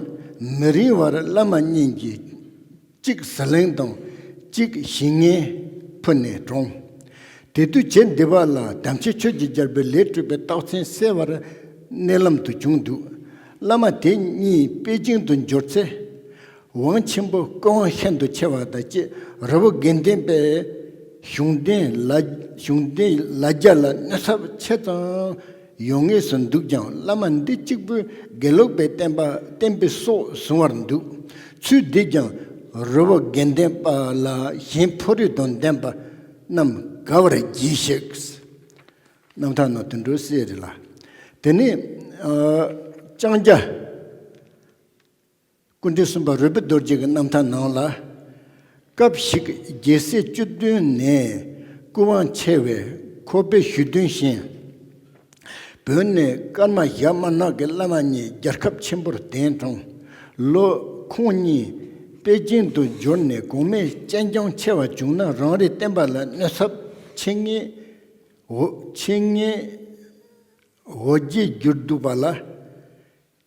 མི་རིང་བར་བླ་མ་གཉིས་ཀྱིས་གཅིག་ཟི་ལིང་དང་གཅིག་ཞིང་ངེ་ཕུ་ནས་དྲངས། དེ་དུས་རྗེ་འདི་པ་ལ་དམ་ཆོས་ཆོས་ཀྱི་རྒྱལ་པོའི་ལས་སྤྲུལ་པའི་རྟགས་མཚན་གསལ་བར་མནལ་ལམ་དུ་བྱུང་འདུག། བླ་མ་དེ་གཉིས་པེ་ཅིང་དུ་འབྱོར་ཚེ། དབང་ཆེན་པོ་སྐུ་དབང་ཤིན་ཏུ་ཆེ་བ་དང་བཅས་རི་བོ་དགེ་ལྡན་པའི་གཞུང་ལྡན་ལ་གཞུང་ལྡན་ལ་རྒྱ་ལ་གནོད་ཚབས་ཆེ་ཙམ་ཡོང་ངེས་སུ་འདུག་ཀྱང་། བླ་མ་འདི་གཅིག་པུས་དགེ་ལུགས་པའི་བསྟན་པ་བསྟན་པའི་སྲོག་བཟུང་བར་འདུག། ཚུལ་འདིས་ཀྱང་རི་བོ་དགེ་ལྡན་པ་ལ་གཞན་ཕོ་རིགས་དང་ལྡན་པ་རྣམས་དགའ་བར་གྱིས་ཤིག། རྣམ་ཐར་ནང་དུ་འགྲོ་སྲིད་རེད་ལ། དེ་ནས་ཨ་ལྕང་སྐྱ། སྐུ་ཕྲེང་གསུམ་པ་རོལ་པའི་རྡོ་རྗེ་གི་རྣམ་ཐར་ནང་ལ། སྐབས་ཤིག་རྒྱལ་སྲས་བཅུ་བདུན་ནས་སྐུ་དབང་ཆེ་བས་ཁོ་པའི་ཞུ་འདུན་བཞིན། བོད་ནས་ཀརྨ་ཞྭ་དམར་ནག་གི་བླ་མ་གཉིས་རྒྱལ་ཁབ་ཆེན་པོར་གདན་དྲངས། ལོ་ཁོང་གཉིས་པེ་ཅིང་དུ་འབྱོར་ནས་གོང་མས་གཅེན་གཅུང་ཆེ་བ་བྱུང་ན་རང་རེའི་བསྟན་པ་ལ་གནོད་ཚབས་ཆེ་ངེས་འོ་ཆེ་ངེས་འོ་བརྒྱལ་གྱུར་འདུག་པ་ལ།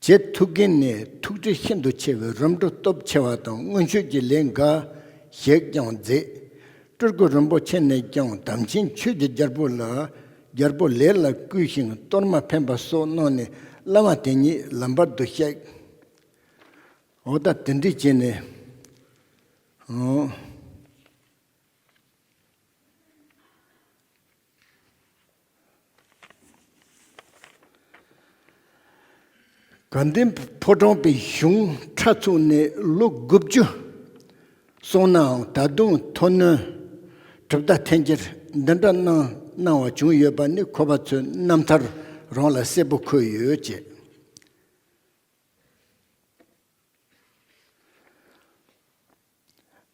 རྗེ་ཐུའུ་བཀྭན་ནས་ཐུགས་ཁྲལ་ཤིན་ཏུ་ཆེ་བའི་རིམ་གྲོ་སྟོབས་ཆེ་བ་དང་མངོན་སྤྱོད་ཀྱི་ལས་འགའ་ཞིག་ཀྱང་མཛད། སྤྲུལ་སྐུ་རིན་པོ་ཆེ་ནས་ཀྱང་དམ་ཅན་ཆོས་ཀྱི་རྒྱལ་པོ་ལ་རྒྱལ་པོ་ལས་ལ་བསྐུལ་ཞིང་གཏོར་མ་འཕེན་པ་སོགས་གནང་ནས་བླ་མ་དེ་ཉིད་ལམ་བར་དུ་གཤེགས། འོ་ད་དེ་འདྲ་བྱས་ནས། ཨོ། དགའ་ལྡན་ཕོ་བྲང་པའི་གཞུང་ཁྲ་ཚུགས་ནས་ལོ་དགུ་བཅུ་སོང་ནའང་ད་དུང་མཐོ་གནོན་གྲུབ་མཐའ་འཐེན་འཁྱེར་འདི་འདྲ་གནང་གནང་བ་བྱུང་ཡོད་པ་ནི་ཁོ་པ་ཚོའི་རྣམ་ཐར་རང་ལ་གསལ་པོ་འཁོད་ཡོད་ཅེས།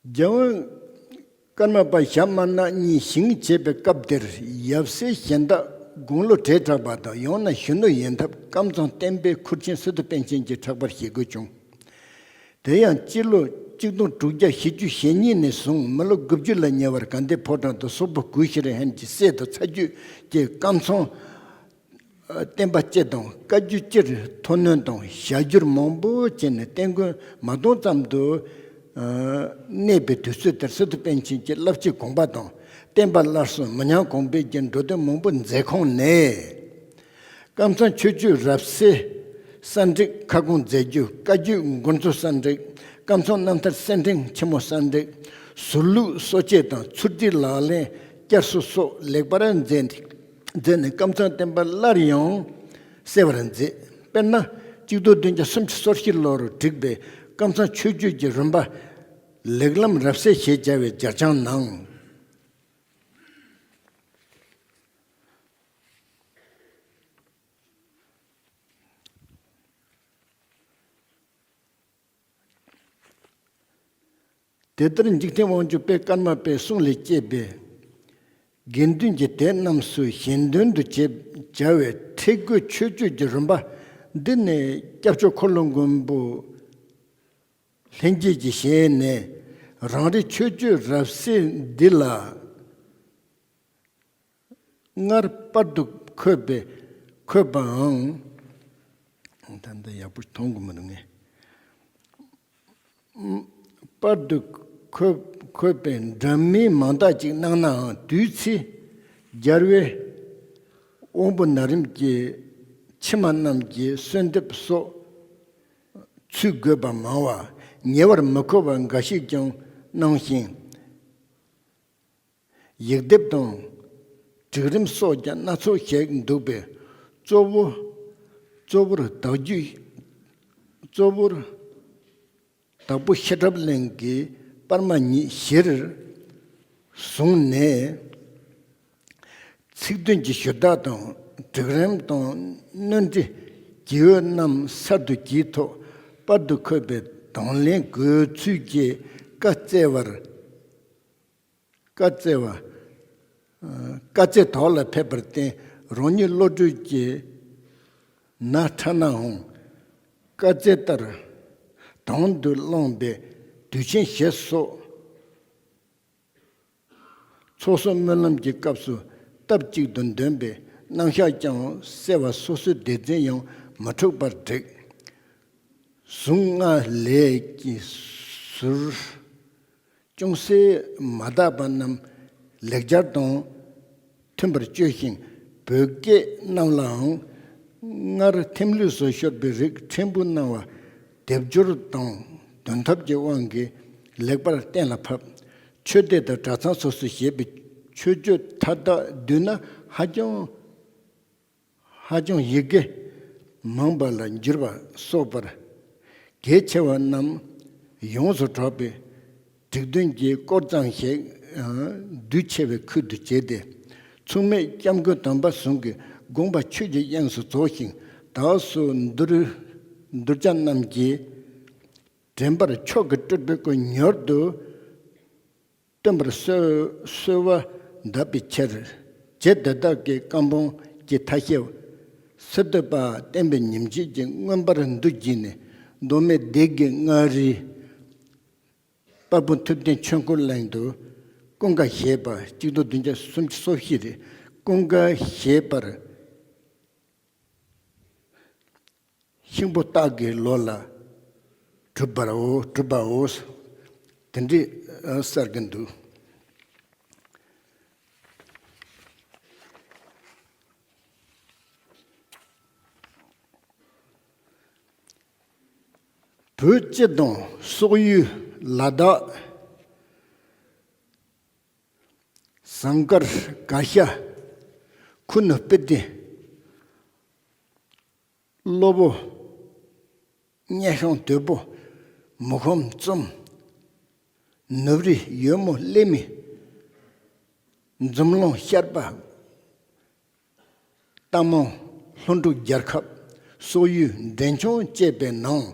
རྒྱལ་དབང་ཀརྨ་པ་ཞྭ་དམར་ནག་གཉིས་ཞིང་བྱས་པའི་སྐབས་དེར་ཡབ་སྲས་གཞན་དག་དགུང་ལོ་བགྲེས་དྲགས་པ་དང་ཡང་ན་གཞོན་ནུ་ཡིན་སྟབས་ཀམ་ཚང་བསྟན་པའི་ཁུར་ཆེན་སི་ཏུ་པཎ་ཆེན་གྱིས་ཕྲག་པར་བཞེས་དགོས་བྱུང་། དེ་ཡང་སྤྱི་ལོ་གཅིག་སྟོང་དྲུག་བརྒྱ་བཞི་བཅུ་ཞེ་གཉིས་ནས་བཟུང་མི་ལོ་དགུ་བཅུ་ལ་ཉེ་བར་དགའ་ལྡན་ཕོ་བྲང་དུ་སོག་པོ་གུ་ཤྲི་ཧན་གྱི་སྲས་དང་ཚ་རྒྱུད་ཀྱི་ཀམ་ཚང་ བསྟན་པ་སྤྱི་དང་བཀའ་བརྒྱུད་སྤྱིར་མཐོ་གནོན་དང་ཞལ་བསྒྱུར་མང་པོ་བྱས་ནས་བསྟན་དགོན་མ་སྟོང་ཙམ་དུ་གནས་པའི་དུས་ཚོད་དེར་སི་ཏུ་པཎ་ཆེན་གྱི་བསླབ་བྱའི་དགོངས་པ་དང་བསྟན་པ་སླར་གསོ་མི་ཉམས་གོང་འཕེལ་གྱི་འགྲོ་དོན་མང་པོ་མཛད་ཁོངས་ནས། ཀམ་ཚང་ཆོས་སྤྱོད་རབ་གསལ་གསར་འགྲེལ་ཁ་སྐོང་མཛད་རྒྱུ། བཀའ་བརྒྱུད་མགུར་མཚོ་གསར་འགྲེལ། ཀམ་ཚང་རྣམ་ཐར་གསེར་ཕྲེང་ཆེན་མོ་གསར་འགྲེལ། ཟུར་ལུགས་སྲོལ་འབྱེད་དང་ཚུར་བསྡུས་ལག་ལེན་བསྐྱར་གསོ་སོགས་ལེགས་པར་མཛད་མཛད་ནས་ཀམ་ཚང་བསྟན་པ་སླར་ཡང་གསལ་བར་མཛད། དཔེར་ན། གཅིག་སྟོང་བདུན་བརྒྱ་སུམ་ཅུ་སོ་བཞི་ལོར་བསྒྲིགས་པའི་ཀམ་ཚང་ཆོས་བརྒྱུད་ཀྱི་རིམ་པ་ལེགས་ལམ་རབ་གསལ་ཞེས་བྱ་བའི་སྦྱར་བྱང་ནང་། དེ་ལྟར་འཇིག་རྟེན་དབང་ཕྱུག་དཔལ་ཀརྨ་པའི་གསུང་ལས་སྐྱེས་པའི་དགེ་འདུན་གྱི་སྡེ་རྣམས་སུ་གཞན་དོན་དུ་བྱེད་བྱ་བའི་ཁྲིད་དགོས་ཆོས་སྤྱོད་ཀྱི་རིམ་པ་འདི་ནི་སྐྱབས་མཆོག་འཁོར་ལོ་མགོན་པོ་ལྷན་སྐྱེས་ཀྱི་ཞལ་ནས་རང་རེའི་ཆོས་སྤྱོད་རབ་གསལ་འདི་ལ། སྔར་པར་དུ་འཁོད་པའི་འཁོད་པའང་། ད་ལྟ་ཡག་པོ་མཐོང་གི་མི་འདུག་ངས། པར་དུ་འཁོད་འཁོད་པའི་འདྲ་མིན་མང་དག་ཅིག་གནང་ནའང་། དུས་ཚེས་སྦྱར་བའི་དབང་པོ་ན་རིམ་གྱི་ཕྱི་མ་རྣམས་ཀྱི་གསོལ་འདེབས་སོགས་ཚུད་དགོས་པ་མང་བ། ཉེ་བར་མི་མཁོ་བ་འགའ་ཞིག་ཀྱང་གནང་ཞིང་། ཡིག་སྡེབ་དང་། སྒྲིག་རིམ་སོགས་ཀྱང་སྣ་ཚོགས་ཤིག་འདུག་པས། གཙོ་བོ། གཙོ་བོར་དག་བརྒྱུད། གཙོ་བོར་དྭགས་པོ་ཤེལ་རབ་གླིང་གི་པར་མ་ཉིད་གཞིར་བཟུང་ནས། ཚིག་དོན་གྱི་ཞུ་དག་དང་། སྒྲིག་རིམ་དང་། སྣོན་འབྲི་བགྱིས་འོས་རྣམས་གསར་དུ་བགྱིས་ཐོག་པར་དུ་འཁོད་པའི་དང་ལེན་དགོས་ཚུལ་གྱི་བཀའ་སྩལ་བར། བཀའ་སྩལ་བ། ཨ། བཀའ་སྩལ་དོགས་ལ་ཕེབས་པར་བརྟེན། རང་ཉིད་བློ་གྲོས་ཀྱིས་ན་ཕྲ་ནའང་། བཀའ་སྩལ་ལྟར་དང་དུ་བླངས་པའི་དུས་ཆེན་བཞེས་སོགས། ཚོགས་གསོག་སྨོན་ལམ་གྱི་སྐབས་སུ་སྟབས་གཅིག་ཏུ་འདོན་པའི་རྣམ་གཞག་ཀྱང་གསལ་བ། སོ་སོའི་སྡེ་ཚན་ཡང་མི་འཁྲུགས་པར་བསྒྲིགས། གཟུངས་སྔགས་ལས་ཀྱི་ཟུར། ཅུང་ཟད་མ་དག་པ་རྣམས་ལེགས་སྦྱར་དང་མཐུན་པར་བཅོས་ཤིང་། བོད་སྐད་རྣམས་ལའང་སྔར་ཐིམ་ལུས་སུ་ཤོར་བའི་རིགས་ཕྲན་བུ་སྣང་བ་སྡེབ་སྦྱོར་དང་འདོན་ཐབས་ཀྱི་དབང་གིས་ལེགས་པར་གཏན་ལ་ཕབ། ཆོས་སྡེ་དང་གྲྭ་ཚང་སོ་སོས་བཞེས་པའི་ཆོས་སྤྱོད་མཐའ་དག་བསྡུས་ན་ཧ་ཅང་ཧ་ཅང་ཡི་གེ་མང་པ་ལ་འགྱུར་བ་སོགས་པར་གལ་ཆེ་བ་རྣམས་ཡོངས་སུ་གྲགས་པའི་སྒྲིག་དོན་གྱི་སྐོར་ཙམ་ཞིག་བསྡུས་ཆེ་བའི་ཁུལ་དུ་བྱས་ཏེ། མཚུངས་མེད་སྐྱབས་མགོན་དམ་པ་ཟུང་གི་དགོངས་པ་ཆོས་ཀྱི་དབྱིངས་སུ་རྫོགས་ཤིང་། དག་སོ་གདུལ་གདུལ་བྱ་རྣམས་ཀྱིས་དྲན་པར་མཆོག་གི་སྤྲུལ་པའི་སྐུ་མྱུར་དུ་སྟོན་པར་གསོལ་གསོལ་བ་འདེབས་པའི་ཕྱིར། རྗེ་དེ་དག་གི་བཀའ་འབུམ་གྱི་མཐའ་བཤད། སི་ཏུ་པ་བསྟན་པའི་ཉིན་བྱེད་ཀྱི་མངོན་པར་འདུ་བགྱིས་ནས། མདོ་སྨད་སྡེ་དགེ་མངའ་རིས་དཔལ་སྤུངས་ཐུབ་བསྟན་ཆོས་འཁོར་གླིང་དུ་ཀུན་དགའ་བཞད་པ། གཅིག་སྟོང་བདུན་བརྒྱ་སུམ་ཅུ་སོ་བཞི་རེད། ཀུན་དགའ་བཞད་པར། ཤིང་ཕོ་སྟག་གི་ལོ་ལ་གྲུབ་པའོ། གྲུབ་པའོ། དེ་འདྲའི་གསལ་གྱི་འདུག། བོད་སྤྱི་དང་སོག་ཡུལ་ལ་དྭགས། ཟངས་དཀར་དགའ་ཤ། ཁུ་ནུ་སྤི་ཏི། གློ་བོ། སྙེ་ཤང་དོལ་པོ། མུ་ཁམ་ཙུམ། ནུབ་རི་ཡོལ་མོ་གླེ་མི། འཛུམ་ལོང་ཤར་པ། རྟ་མང་ལྷུན་གྲུབ་རྒྱལ་ཁབ། སོག་ཡུལ་འབྲས་ལྗོངས་བཅས་པའི་ནང་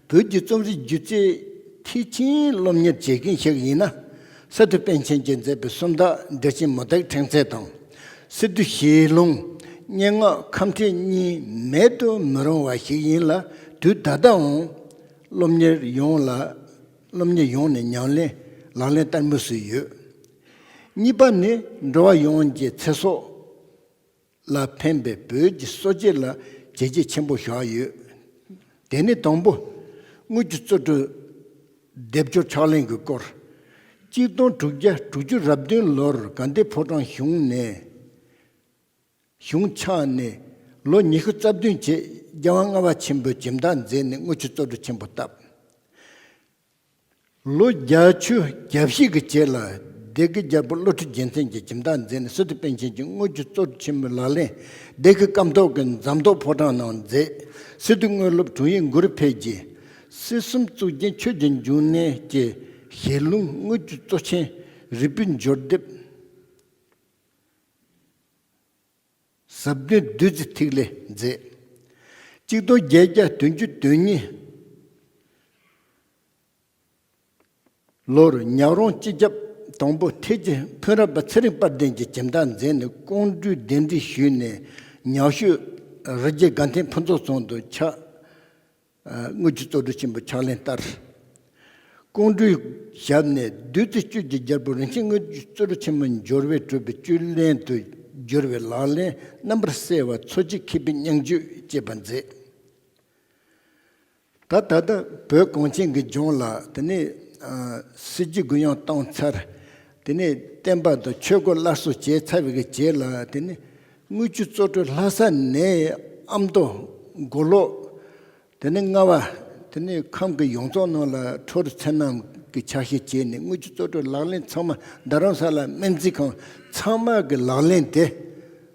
བོད་ཀྱི་རྩོམ་རིག་སྒྱུ་རྩལ་མཐིལ་ཕྱིན་སློབ་གཉེར་བྱེད་མཁན་ཞིག་ཡིན་ན། སི་ཏུ་པཎ་ཆེན་གྱིས་མཛད་པའི་སུམ་རྟགས་འགྲེལ་ཆེན་མུ་སྟེགས་ཕྲེང་ཚེགས་དང་། སི་ཏུ་ཞལ་ལུང་། སྙན་ངག་ཁམས་ཕྲན་གཉིས་མེད་དུ་མི་རུང་བ་ཞིག་ཡིན་ལ། དུས་ད་ལྟའང་སློབ་གཉེར་ཡོངས་ལ། སློབ་གཉེར་ཡོངས་ནས་ཉམས་ལེན་ལག་ལེན་བསྟར་མུས་སུ་ཡོད། གཉིས་པ་ནི་འགྲོ་བ་ཡོངས་ཀྱི་ཚེ་སྲོག་ལ་ཕན་པའི་བོད་ཀྱི་གསོ་དཔྱད་ལ་བྱས་རྗེས་ཆེན་པོ་བཞག་ཡོད། དེ་ནི་དང་པོ། དངུལ་གྱི་རྩོལ་སྒྲུབ་སྡེབ་སྦྱོར་ཕྱག་ལེན་གྱི་སྐོར། གཅིག་སྟོང་དྲུག་བརྒྱ་དྲུག་ཅུ་རེ་བདུན་ལོར་དགའ་ལྡན་ཕོ་བྲང་གཞུང་ནས། གཞུང་ཆགས་ནས་ལོ་ཉི་ཤུ་རྩ་བདུན་རྗེས་རྒྱལ་དབང་ལྔ་པ་ཆེན་པོས་སྦྱིན་བདག་མཛད་ནས་དངུལ་གྱི་རྩོལ་སྒྲུབ་ཆེན་པོ་བཏབ། ལོ་བརྒྱད་ཅུ་གྱ་བཞི་གི་རྗེས་ལ་སྡེ་དགེ་རྒྱལ་པོ་བློ་གྲོས་རྒྱལ་མཚན་གྱིས་སྦྱིན་བདག་མཛད་ནས་སི་ཏུ་པཎ་ཆེན་གྱིས་དངུལ་གྱི་རྩོལ་སྒྲུབ་ཆེན་མོའི་ལག་ལེན་སྡེ་དགེ་ཀམ་ཐོག་གི་ཛམ་ཐོག་ཕོ་བྲང་ནང་མཛད། སི་ཏུ་དངོས་སློབ་དྲུང་ཡིག་གུ་རུ་འཕེལ་གྱིས་སྲིད་གསུམ་གཙུག་རྒྱན་ཆོས་ཀྱི་འབྱུང་གནས་ཀྱི་ཞལ་ལུང་དངུལ་གྱི་རྩོལ་ཆེན་རིལ་བུའི་འབྱོར་སྡེབ་ཟབ་དོན་བདུད་རྩི་ཐིག་ལེ་མཛད། གཅིག་སྟོང་བརྒྱད་བརྒྱ་བདུན་ཅུ་དོན་གཉིས་ལོར་ཉག་རོང་སྤྱི་ཁྱབ་དང་པོ་ཐེད་ཀྱི་ཕུན་རབ་པ་ཚེ་རིང་དཔལ་ལྡན་གྱིས་སྦྱིན་བདག་མཛད་ནས་ཀོང་སྤྲུལ་གདན་འདྲེན་ཞུས་ནས་ཉག་ཤོད་རི་རྒྱལ་དགའ་ལྡན་ཕུན་ཚོགས་ཚང་དུ་ཕྱག་དངུལ་གྱི་རྩོལ་སྒྲུབ་ཆེན་པོའི་ཕྱག་ལེན་བསྟར། ཀོང་སྤྲུལ་ཞབས་ནས་བདུད་རྩི་བཅུད་ཀྱི་རྒྱལ་པོ་རིན་ཆེན་དངུལ་གྱི་རྩོལ་སྒྲུབ་ཆེན་མོའི་འབྱོར་བས་གྲུབ་པའི་བཅུད་ལེན་དུ་གྱུར་པའི་ལག་ལེན་རྣམ་པར་གསལ་བ་མཚོ་སྐྱེས་མཁས་པའི་སྙན་བརྒྱུད་ཅེས་པ་མཛད། ད་ད་ལྟ་བོད་གངས་ཅན་གྱི་ལྗོངས་ལ་དེ་ནས་ཨ་སྲིད་ཇུས་གུ་ཡངས་བཏང་ཚར། དེ་ནས་བསྟན་པ་དང་ཆོས་སྐོར་སླར་གསོ་བྱས་ཚར་བའི་གི་རྗེས་ལ་དེ་ནས་དངུལ་ཆུ་གཙོ་གྲས་ལྷ་ས་ནས་ཨ་མདོ་མགོ་ལོག་དེ་ནས་རྔ་བ། དེ་ནས་ཁམས་ཀྱི་ཡོངས་རྫོགས་ནང་ལ་ཁྲོ་རུ་མཚན་རྣམས་ཀྱི་ཆ་ཤས་བྱས་ནས་དངུལ་ཆུ་གཙོ་གྲས་ལག་ལེན་ཚང་མ་རྡ་རམ་ས་ལ་སྨན་རྩིས་ཁང་ཚང་མ་གི་ལག་ལེན་དེ་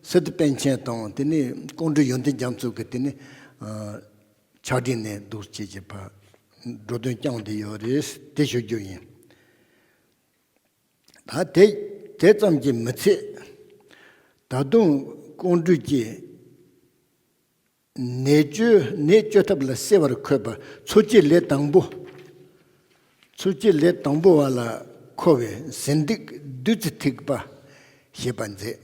སི་ཏུ་པཎ་ཆེན་དང་དེ་ནས་ཀོང་སྤྲུལ་ཡོན་ཏན་རྒྱ་མཚོ་གི་དེ་ནས་ཨ་ཕྱག་བྲིས་ནས་འདུག་ཅེས་བྱས་པ་འགྲོ་དོན་བསྐྱངས་བསྡད་ཡོད་རེད་དེ་ཞུ་རྒྱུ་ཡིན། ད་དེ་དེ་ཙམ་གྱིས་མི་ཚད། ད་དུང་ཀོང་སྤྲུལ་གྱིས་ནད་བཅོས་ནད་བཅོས་ཐབས་ལ་གསལ་བར་འཁོད་པ་འཚོ་བྱེད་ལས་དང་པོ། འཚོ་བྱེད་ལས་དང་པོ་བ་ལ་མཁོ་བའི་ཟིན་ཏིག་བདུད་རྩི་ཐིགས་པ་ཞེས་པ་མཛད།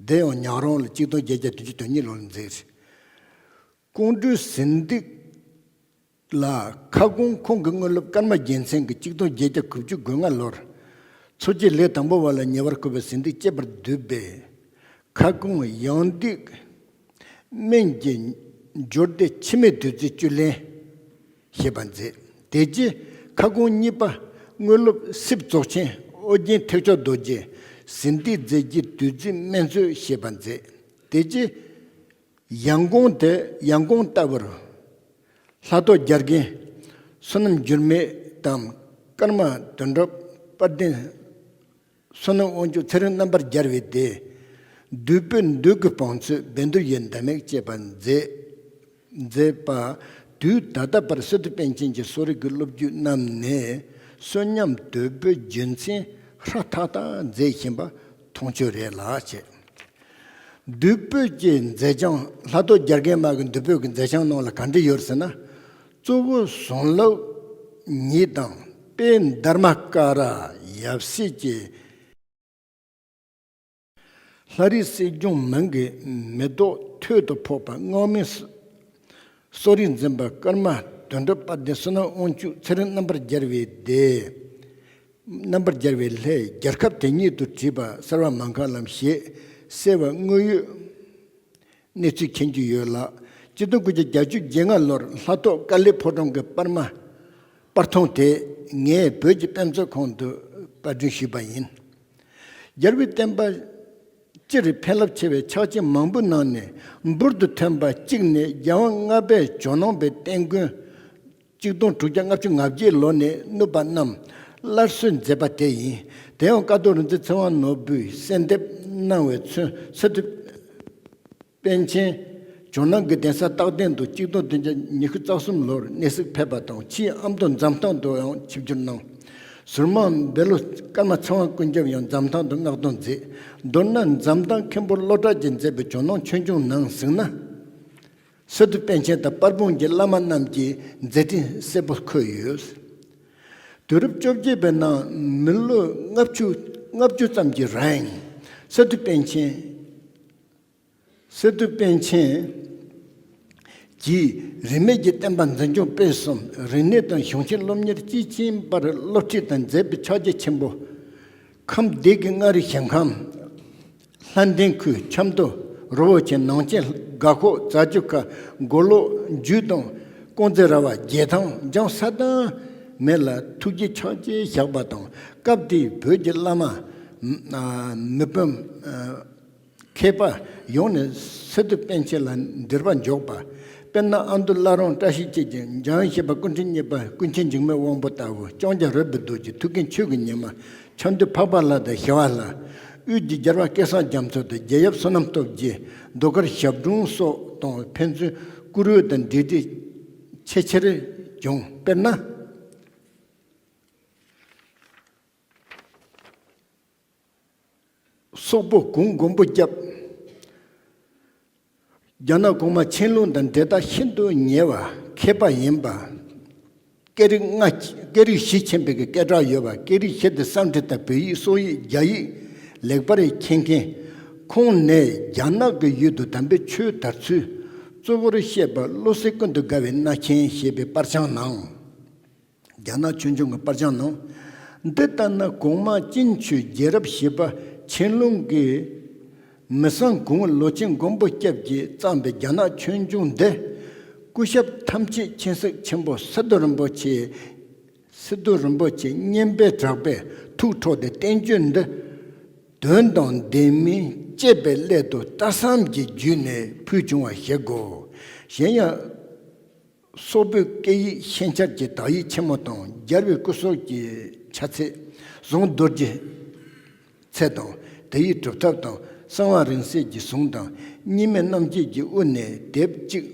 འདི་ཡང་ཉག་རོང་ལ་གཅིག་སྟོང་བརྒྱད་བརྒྱ་བདུན་ཅུ་དོན་གཉིས་ལོར་མཛད། ཀོང་སྤྲུལ་ཟིན་ཏིག་ལ་ཁ་སྐོང་ཁོང་གི་དངོས་སློབ་ཀརྨ་རྒྱལ་མཚན་གྱིས་གཅིག་སྟོང་བརྒྱད་བརྒྱ་དགུ་བཅུ་གོ་ལྔ་ལོར་འཚོ་བྱེད་ལས་དང་པོ་བ་ལ་ཉེ་བར་མཁོ་བའི་ཟིན་ཏིག་གཅེས་པར་བསྡུས་པས། ཁ་སྐོང་ཡང་ཏིག་སྨན་གྱི་འབྱོར་སྡེ་འཆི་མེད་བདུད་རྩིའི་བཅུད་ལེན་ཞེས་པ་མཛད། དེ་རྗེས་ཁ་སྐོང་གཉིས་པ་དངོས་སློབ་སྲིབ་རྫོགས་ཆེན་ཨོ་རྒྱན་ཐེག་མཆོག་རྡོ་རྗེས་ཟིན་ཏིག་རྫས་ཀྱི་བདུད་རྩིའི་སྨན་མཛོད་ཞེས་པ་མཛད། དེ་རྗེས་ཡང་སྐོང་དེ་ཡང་སྐོང་ལྟ་བུར། ལྷ་ཐོག་རྒྱལ་རྒན་བསོད་ནམས་འགྱུར་མེད་དང་ཀརྨ་དོན་གྲུབ་དཔལ་ལྡན། བསོད་ནམས་དབང་ཕྱུག་ཚེ་རིང་རྣམ་པར་རྒྱལ་བའི་སྡེ། བདུད་པོའི་མདུད་ཀྱི་བང་མཛོད་བཻ་ཌཱུརྱའི་ཟླ་མེད་ཅེས་པ་མཛད། མཛད་པ། དུས་ད་ལྟ་བར་སི་ཏུ་པཎ་ཆེན་གྱི་གསོ་རིག་གི་སློབ་བརྒྱུད་རྣམས་ནས་བསོད་སྙོམས་དོད་པོའི་རྒྱུ་མཚན་ཧྲ་ཐག་ཐག་མཛད་བཞིན་པ་མཐོང་ཆོས་རེད་ལགས་ཅེས། བདུད་པོ་གི་མཛད་བྱང་ལྷ་ཐོག་རྒྱལ་རྒན་མ་གི་བདུད་པོ་གི་མཛད་བྱང་ནང་ལ་ག་འདྲ་ཡོད་ཟེར་ན། གཙོ་བོ་བཟང་ལུགས་ཉིད་དང་དཔལ་དྷརྨ་ཀ་ར་ཡབ་སྲས་ཀྱི། ལྷ་རིགས་སྲིད་སྐྱོང་མིང་གི་མེ་ཏོག་ཐོད་དུ་ཕོག་པ་སྔགས་མིན་གསོ་རིག་འཛིན་པ་ཀརྨ་དོན་གྲུབ་དཔལ་ལྡན་བསོད་ནམས་དབང་ཕྱུག་ཚེ་རིང་རྣམ་པར་རྒྱལ་བའི་སྡེ། རྣམ་པར་རྒྱལ་བའི་ལྷས་རྒྱལ་ཁབ་དེ་ཉིད་དུ་བྲིས་པ་གསར་བ་མ་མཁའ་ལམ་ཞེས་གསལ་བ་དངོས་ཡོད་གནས་ཚུལ་མཁྱེན་རྒྱུ་ཡོད་ལ། གཅིག་སྟོང་དགུ་བརྒྱ་བརྒྱད་ཅུ་གྱ་ལྔ་ལོར་ལྷ་ཐོག་ཀ་ལི་ཕོ་བྲང་གི་པར་མ་པར་ཐུང་དེ་ངས་བོད་ཀྱི་དཔེ་མཛོད་ཁང་དུ་པར་སྐྲུན་ཞུས་པ་ཡིན། རྒྱལ་བའི་བསྟན་པ་སྤྱིར་ཕན་རླབས་ཆེ་བའི་ཕྱག་ཆེན་མང་པོའི་ནང་ནས་འབུར་དུ་ཐོན་པ་གཅིག་ནི་རྒྱལ་དབང་ལྔ་པས་ཇོ་ནང་པའི་བསྟན་མགོན། གཅིག་སྟོང་དྲུག་བརྒྱ་ལྔ་བཅུ་ང་བརྒྱད་ལོ་ནས་བསྣུབས་པ་རྣམས་སླར་གསོ་མཛད་པ་དེ་ཡིན། དེ་ཡང་ཀཿཐོག་རིག་འཛིན་ཚེ་དབང་ནོར་བུས་གསལ་འདེབས་གནང་བའི་ཚུན་སི་ཏུ་པཎ་ཆེན་ཇོ་ནང་གི་གདན་ས་རྟག་བརྟན་དུ་གཅིག་སྟོང་བདུན་བརྒྱ་ཉི་ཤུ་རྩ་གསུམ་ལོར་གནས་གཟིགས་ཕེབས་པ་དང་ཕྱིས་ཨ་མདོ་འཛམ་ཐང་དུ་ཡང་ཆིབས་བསྒྱུར་གནང་། ཟུར་དམངས་བེ་ལོ་ཀརྨ་ཚེ་དབང་ཀུན་ཁྱབ་ཡང་འཛམ་ཐང་དུ་མངགས་གཏོང་མཛད། མདོར་ན་འཛམ་ཐང་མཁན་པོ་བློ་གྲགས་ཀྱིས་མཛད་པའི་ཇོ་ནང་ཆོས་འབྱུང་ནང་གཟིགས་ན། སི་ཏུ་པཎ་ཆེན་དང་པར་སྤུངས་ཀྱི་བླ་མ་རྣམས་ཀྱི་མཛད་འཕྲིན་གསལ་པོ་འཁོད་ཡོད། དུས་རབས་བཅོ་བརྒྱད་པའི་ནང་མི་ལོ་ལྔ་བཅུ་ལྔ་བཅུ་ཙམ་གྱི་རིང་སི་ཏུ་པཎ་ཆེན། སི་ཏུ་པཎ་ཆེན་གྱིས་རིས་མེད་ཀྱི་བསྟན་པ་འཛིན་སྐྱོང་སྤེལ་གསུམ་རིག་གནས་དང་གཞུང་ཆེན་སློབ་གཉེར་དཔྱིས་ཕྱིན་པར་སློབ་ཁྲིད་དང་མཛད་པའི་ཕྱག་རྗེས་ཆེན་པོ། ཁམས་སྡེ་དགེ་མངའ་རིས་ཞིང་ཁམས། ལྷ་ལྡན་ཁུལ་ཆབ་མདོ་ རི་བོ་ཆེ་ནང་ཆེན་དགའ་ཤོག་རྩ་ཆུ་ཁ་མགོ་ལོག་འཇུ་དང་ཀོང་ཙེ་ར་བ་རྒྱལ་ཐང་འཇང་ས་དང་མེ་ལ་ཐུགས་རྗེ་ཆགས་ཅེས་བཞག་པ་དང་སྐབས་དེའི་བོད་ཀྱི་བླ་མ་མི་དཔོན་མཁས་པ་ཡོངས་ནས་སི་ཏུ་པཎ་ཆེན་ལ་འདིར་བ་འཇོག་པ། དཔེར་ན་ཨ་མདོ་བླ་རུང་བཀྲ་ཤིས་འཁྱིལ་གྱི་འཇང་ཞེས་པ་སྐུ་ཕྲེང་གཉིས་པ་ཀུན་མཁྱེན་འཇིགས་མེད་དབང་པོ་ལྟ་བུ་ལྕང་སྐྱ་རོལ་པའི་རྡོ་རྗེ་ཐུའུ་བཀྭན་ཆོས་ཀྱི་ཉི་མ་ཆབ་མདོ་འཕགས་པ་ལྷ་དང་ཞི་བ་ལྷ། དབུས་ཀྱི་རྒྱལ་བ་སྐལ་བཟང་རྒྱ་མཚོ་དང་རྒྱལ་ཡབ་བསོད་ནམས་སྟོབས་རྒྱས་ཟློས་གར་ཞབས་དྲུང་སོགས་དང་ཕན་ཚུན་བཀུར་འོས་དང་འབྲེལ་འདྲིས་ཆེས་ཆེར་བྱུང་། དཔེར་ན། སོག་པོ་གུང་མགོན་པོ་སྐྱབས། རྒྱ་ནག་གོང་མ་ཆན་ལུང་དང་འབྲེལ་ཐག་ཤིན་ཏུ་ཉེ་བ་མཁས་པ་ཡིན་པ། སྐད་རིགས་ལྔ་སྐད་རིགས་བཞི་མཁྱེན་པའི་སྐད་གྲགས་ཡོད་པ། སྐད་རིགས་བཞི་དེ་སཾ་སྐྲྀ་ཏ་བོད་ཡིག་སོག་ཡིག་རྒྱ་ཡིག་ལེགས་པར་མཁྱེན་མཁན། ཁོང་ནས་རྒྱ་ནག་གི་ཡུལ་དུ་དམ་པའི་ཆོས་དར་ཚུལ་གཙོ་བོར་བཤད་པ་བློ་གསལ་ཀུན་ཏུ་དགའ་བའི་རྣ་ཆེན་ཞེས་པའི་པར་བྱང་ནང་། རྒྱ་ནག་ཆོས་འབྱུང་གི་པར་བྱང་ནང་། འདི་ལྟ་ན་གོང་མ་ཅིན་ཆོས་རྒྱལ་རབས་ཞེས་པ་ཆན་ལུང་གིས་མི་སཾ་གུང་ལོ་ཆེན་མགོན་པོ་སྐྱབས་ཀྱིས་བརྩམས་པའི་རྒྱ་ནག་ཆོས་འབྱུང་འདི། སྐུ་ཞབས་ཐམས་ཅད་མཁྱེན་གཟིགས་ཆེན་པོ་སི་ཏུ་རིན་པོ་ཆེ། སི་ཏུ་རིན་པོ་ཆེ་སྙན་པའི་གྲགས་པས་ཐུགས་འཕྲོག་སྟེ་བསྟན་བཅོས་འདི། དོན་དང་ལྡན་མིན་དཔྱད་པའི་སླད་དུ་ལྟ་བསམ་གྱིས་བརྒྱུས་ནས་ཕུལ་བྱུང་བ་ཞིག་གོ། གཞན་ཡང་། སོག་པོའི་སྐད་ཡིག་ཤན་སྦྱར་གྱི་དག་ཡིག་ཆེན་མོ་དང་རྒྱལ་བའི་སྐུ་སྲོག་གི་ཆ་ཚད་གཟུངས་རྡོ་རྗེ་ཚེ་དང་དེ་ཡི་སྒྲུབ་ཐབས་དང་གསང་བ་རིང་བསྲེལ་གྱི་གཟུངས་དང་གཉིས་མེད་རྣམ་འབྱེད་ཀྱི་དབུ་ནས་དེབ་གཅིག་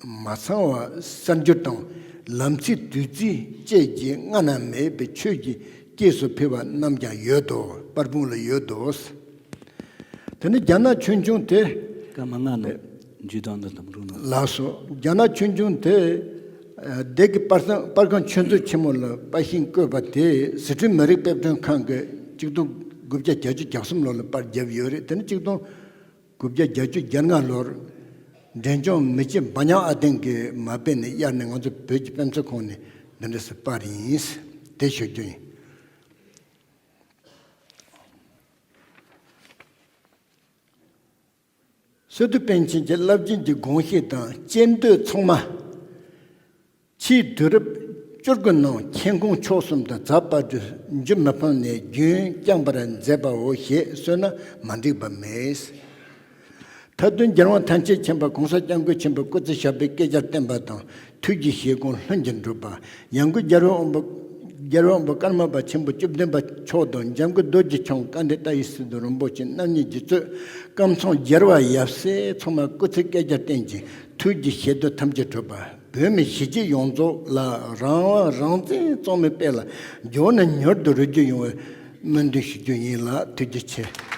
མ་ཚང་བ་གསར་འགྱུར་དང་ལམ་ཚིག་བདུད་རྩི་བཅས་ཀྱི་སྔ་ན་མེད་པའི་ཆོས་ཀྱི་སྐྱེས་སུ་ཕུལ་བ་རྣམས་ཀྱང་ཡོད་དོ། པར་སྤུངས་ལ་ཡོད་དོ། དེ་ནི་རྒྱ་ནག་ཆོས་འབྱུང་དེ། སྐར་མ་ལྔ་ནང་འཇུས་དང་འདི་ལམ་རུ་ནང་། ལགས་སོ། རྒྱ་ནག་ཆོས་འབྱུང་དེ། ཨ། སྡེ་དགེ་པར་ཁང་པར་ཁང་ཆོས་མཛོད་ཆེན་མོ་ལ་པར་ཤིང་བརྐོས་པ་དེ་ཟི་ཁྲོན་མི་རིགས་དཔེ་སྐྲུན་ཁང་གིས་གཅིག་སྟོང་དགུ་བརྒྱ་བརྒྱད་ཅུ་གྱ་གསུམ་ལོ་ལ་པར་བརྒྱབ་ཡོད་རེད། དེ་ནི་གཅིག་སྟོང་དགུ་བརྒྱ་བརྒྱད་ཅུ་གྱ་ལྔ་ལོར་འབྲས་ལྗོངས་མི་སྐྱིད་འབའ་ཉག་ཨ་ལྡེང་གིས་མ་དཔེ་ནས་གཡར་ནས་ང་ཚོ་བོད་ཀྱི་དཔེ་མཛོད་ཁང་ནས་འདི་འདྲ་སེ་པར་ཡིན། དེ་ཞུ་རྒྱུ་ཡིན། སི་ཏུ་པཎ་ཆེན་གྱི་རླབས་ཆེན་གྱི་དགོངས་གཞི་དང་སྤྱན་ལྟོས་ཚང་མ། ཕྱིའི་དུས་རབས་བཅུ་དགུ་ནང་མཁྱེན་ཁུངས་ཕྱོགས་གསུམ་དུ་ཛ་པ་ཏྲུ་འཇུ་མི་ཕམ་ནས་རྒྱུན་བསྐྱངས་པར་མཛད་པའོ་ཞེས་གསོལ་ན་མ་འགྲིག་པ་མེད། མཐའ་དོན་རྒྱལ་དབང་ཐམས་ཅད་མཁྱེན་པ་གོང་ས་སྐྱབས་མགོན་ཆེན་པོ་སྐུ་ཚེ་ཞབས་པད་བསྐལ་བརྒྱར་བརྟན་པ་དང་། ཐུགས་ཀྱི་བཞེད་དགོངས་ལྷུན་གྱིས་འགྲུབ་པ། ཡང་སྒོས་རྒྱལ་བའི་དབང་པོ་རྒྱལ་བའི་དབང་པོ་ཀརྨ་པ་ཆེན་པོ་བཅུ་བདུན་པ་མཆོག་དང་འཇམ་མགོན་རྡོ་རྗེ་འཆང་། དཀའ་འགྲེལ་ཏཱ་ཡི་སི་ཏུ་རིན་པོ་ཆེ་རྣམ་གཉིས་ཀྱིས་གཙོས་སྐབས་མཚམས་རྒྱལ་བ་ཡབ་སྲས་ཚང་མ་སྐུ་ཚེ་བསྐལ་བརྒྱར་བརྟན་ཅིང་ཐུགས་ཀྱི་བཞེད་དོན་ཐམས་ཅད་འགྲུབ་པ། བོད་མི་གཞིས་བྱེས་ཡོངས་རྫོགས་ལ་རང་དབང་རང་བཙན་གཙང་མའི་དཔལ་ལ་མགྱོགས་ནས་མྱུར་དུ་རོལ་རྒྱུ་ཡོང་བའི་སྨོན་འདུན་ཞུ་རྒྱུ་ཡིན་ལགས། ཐུགས་རྗེ་ཆེ།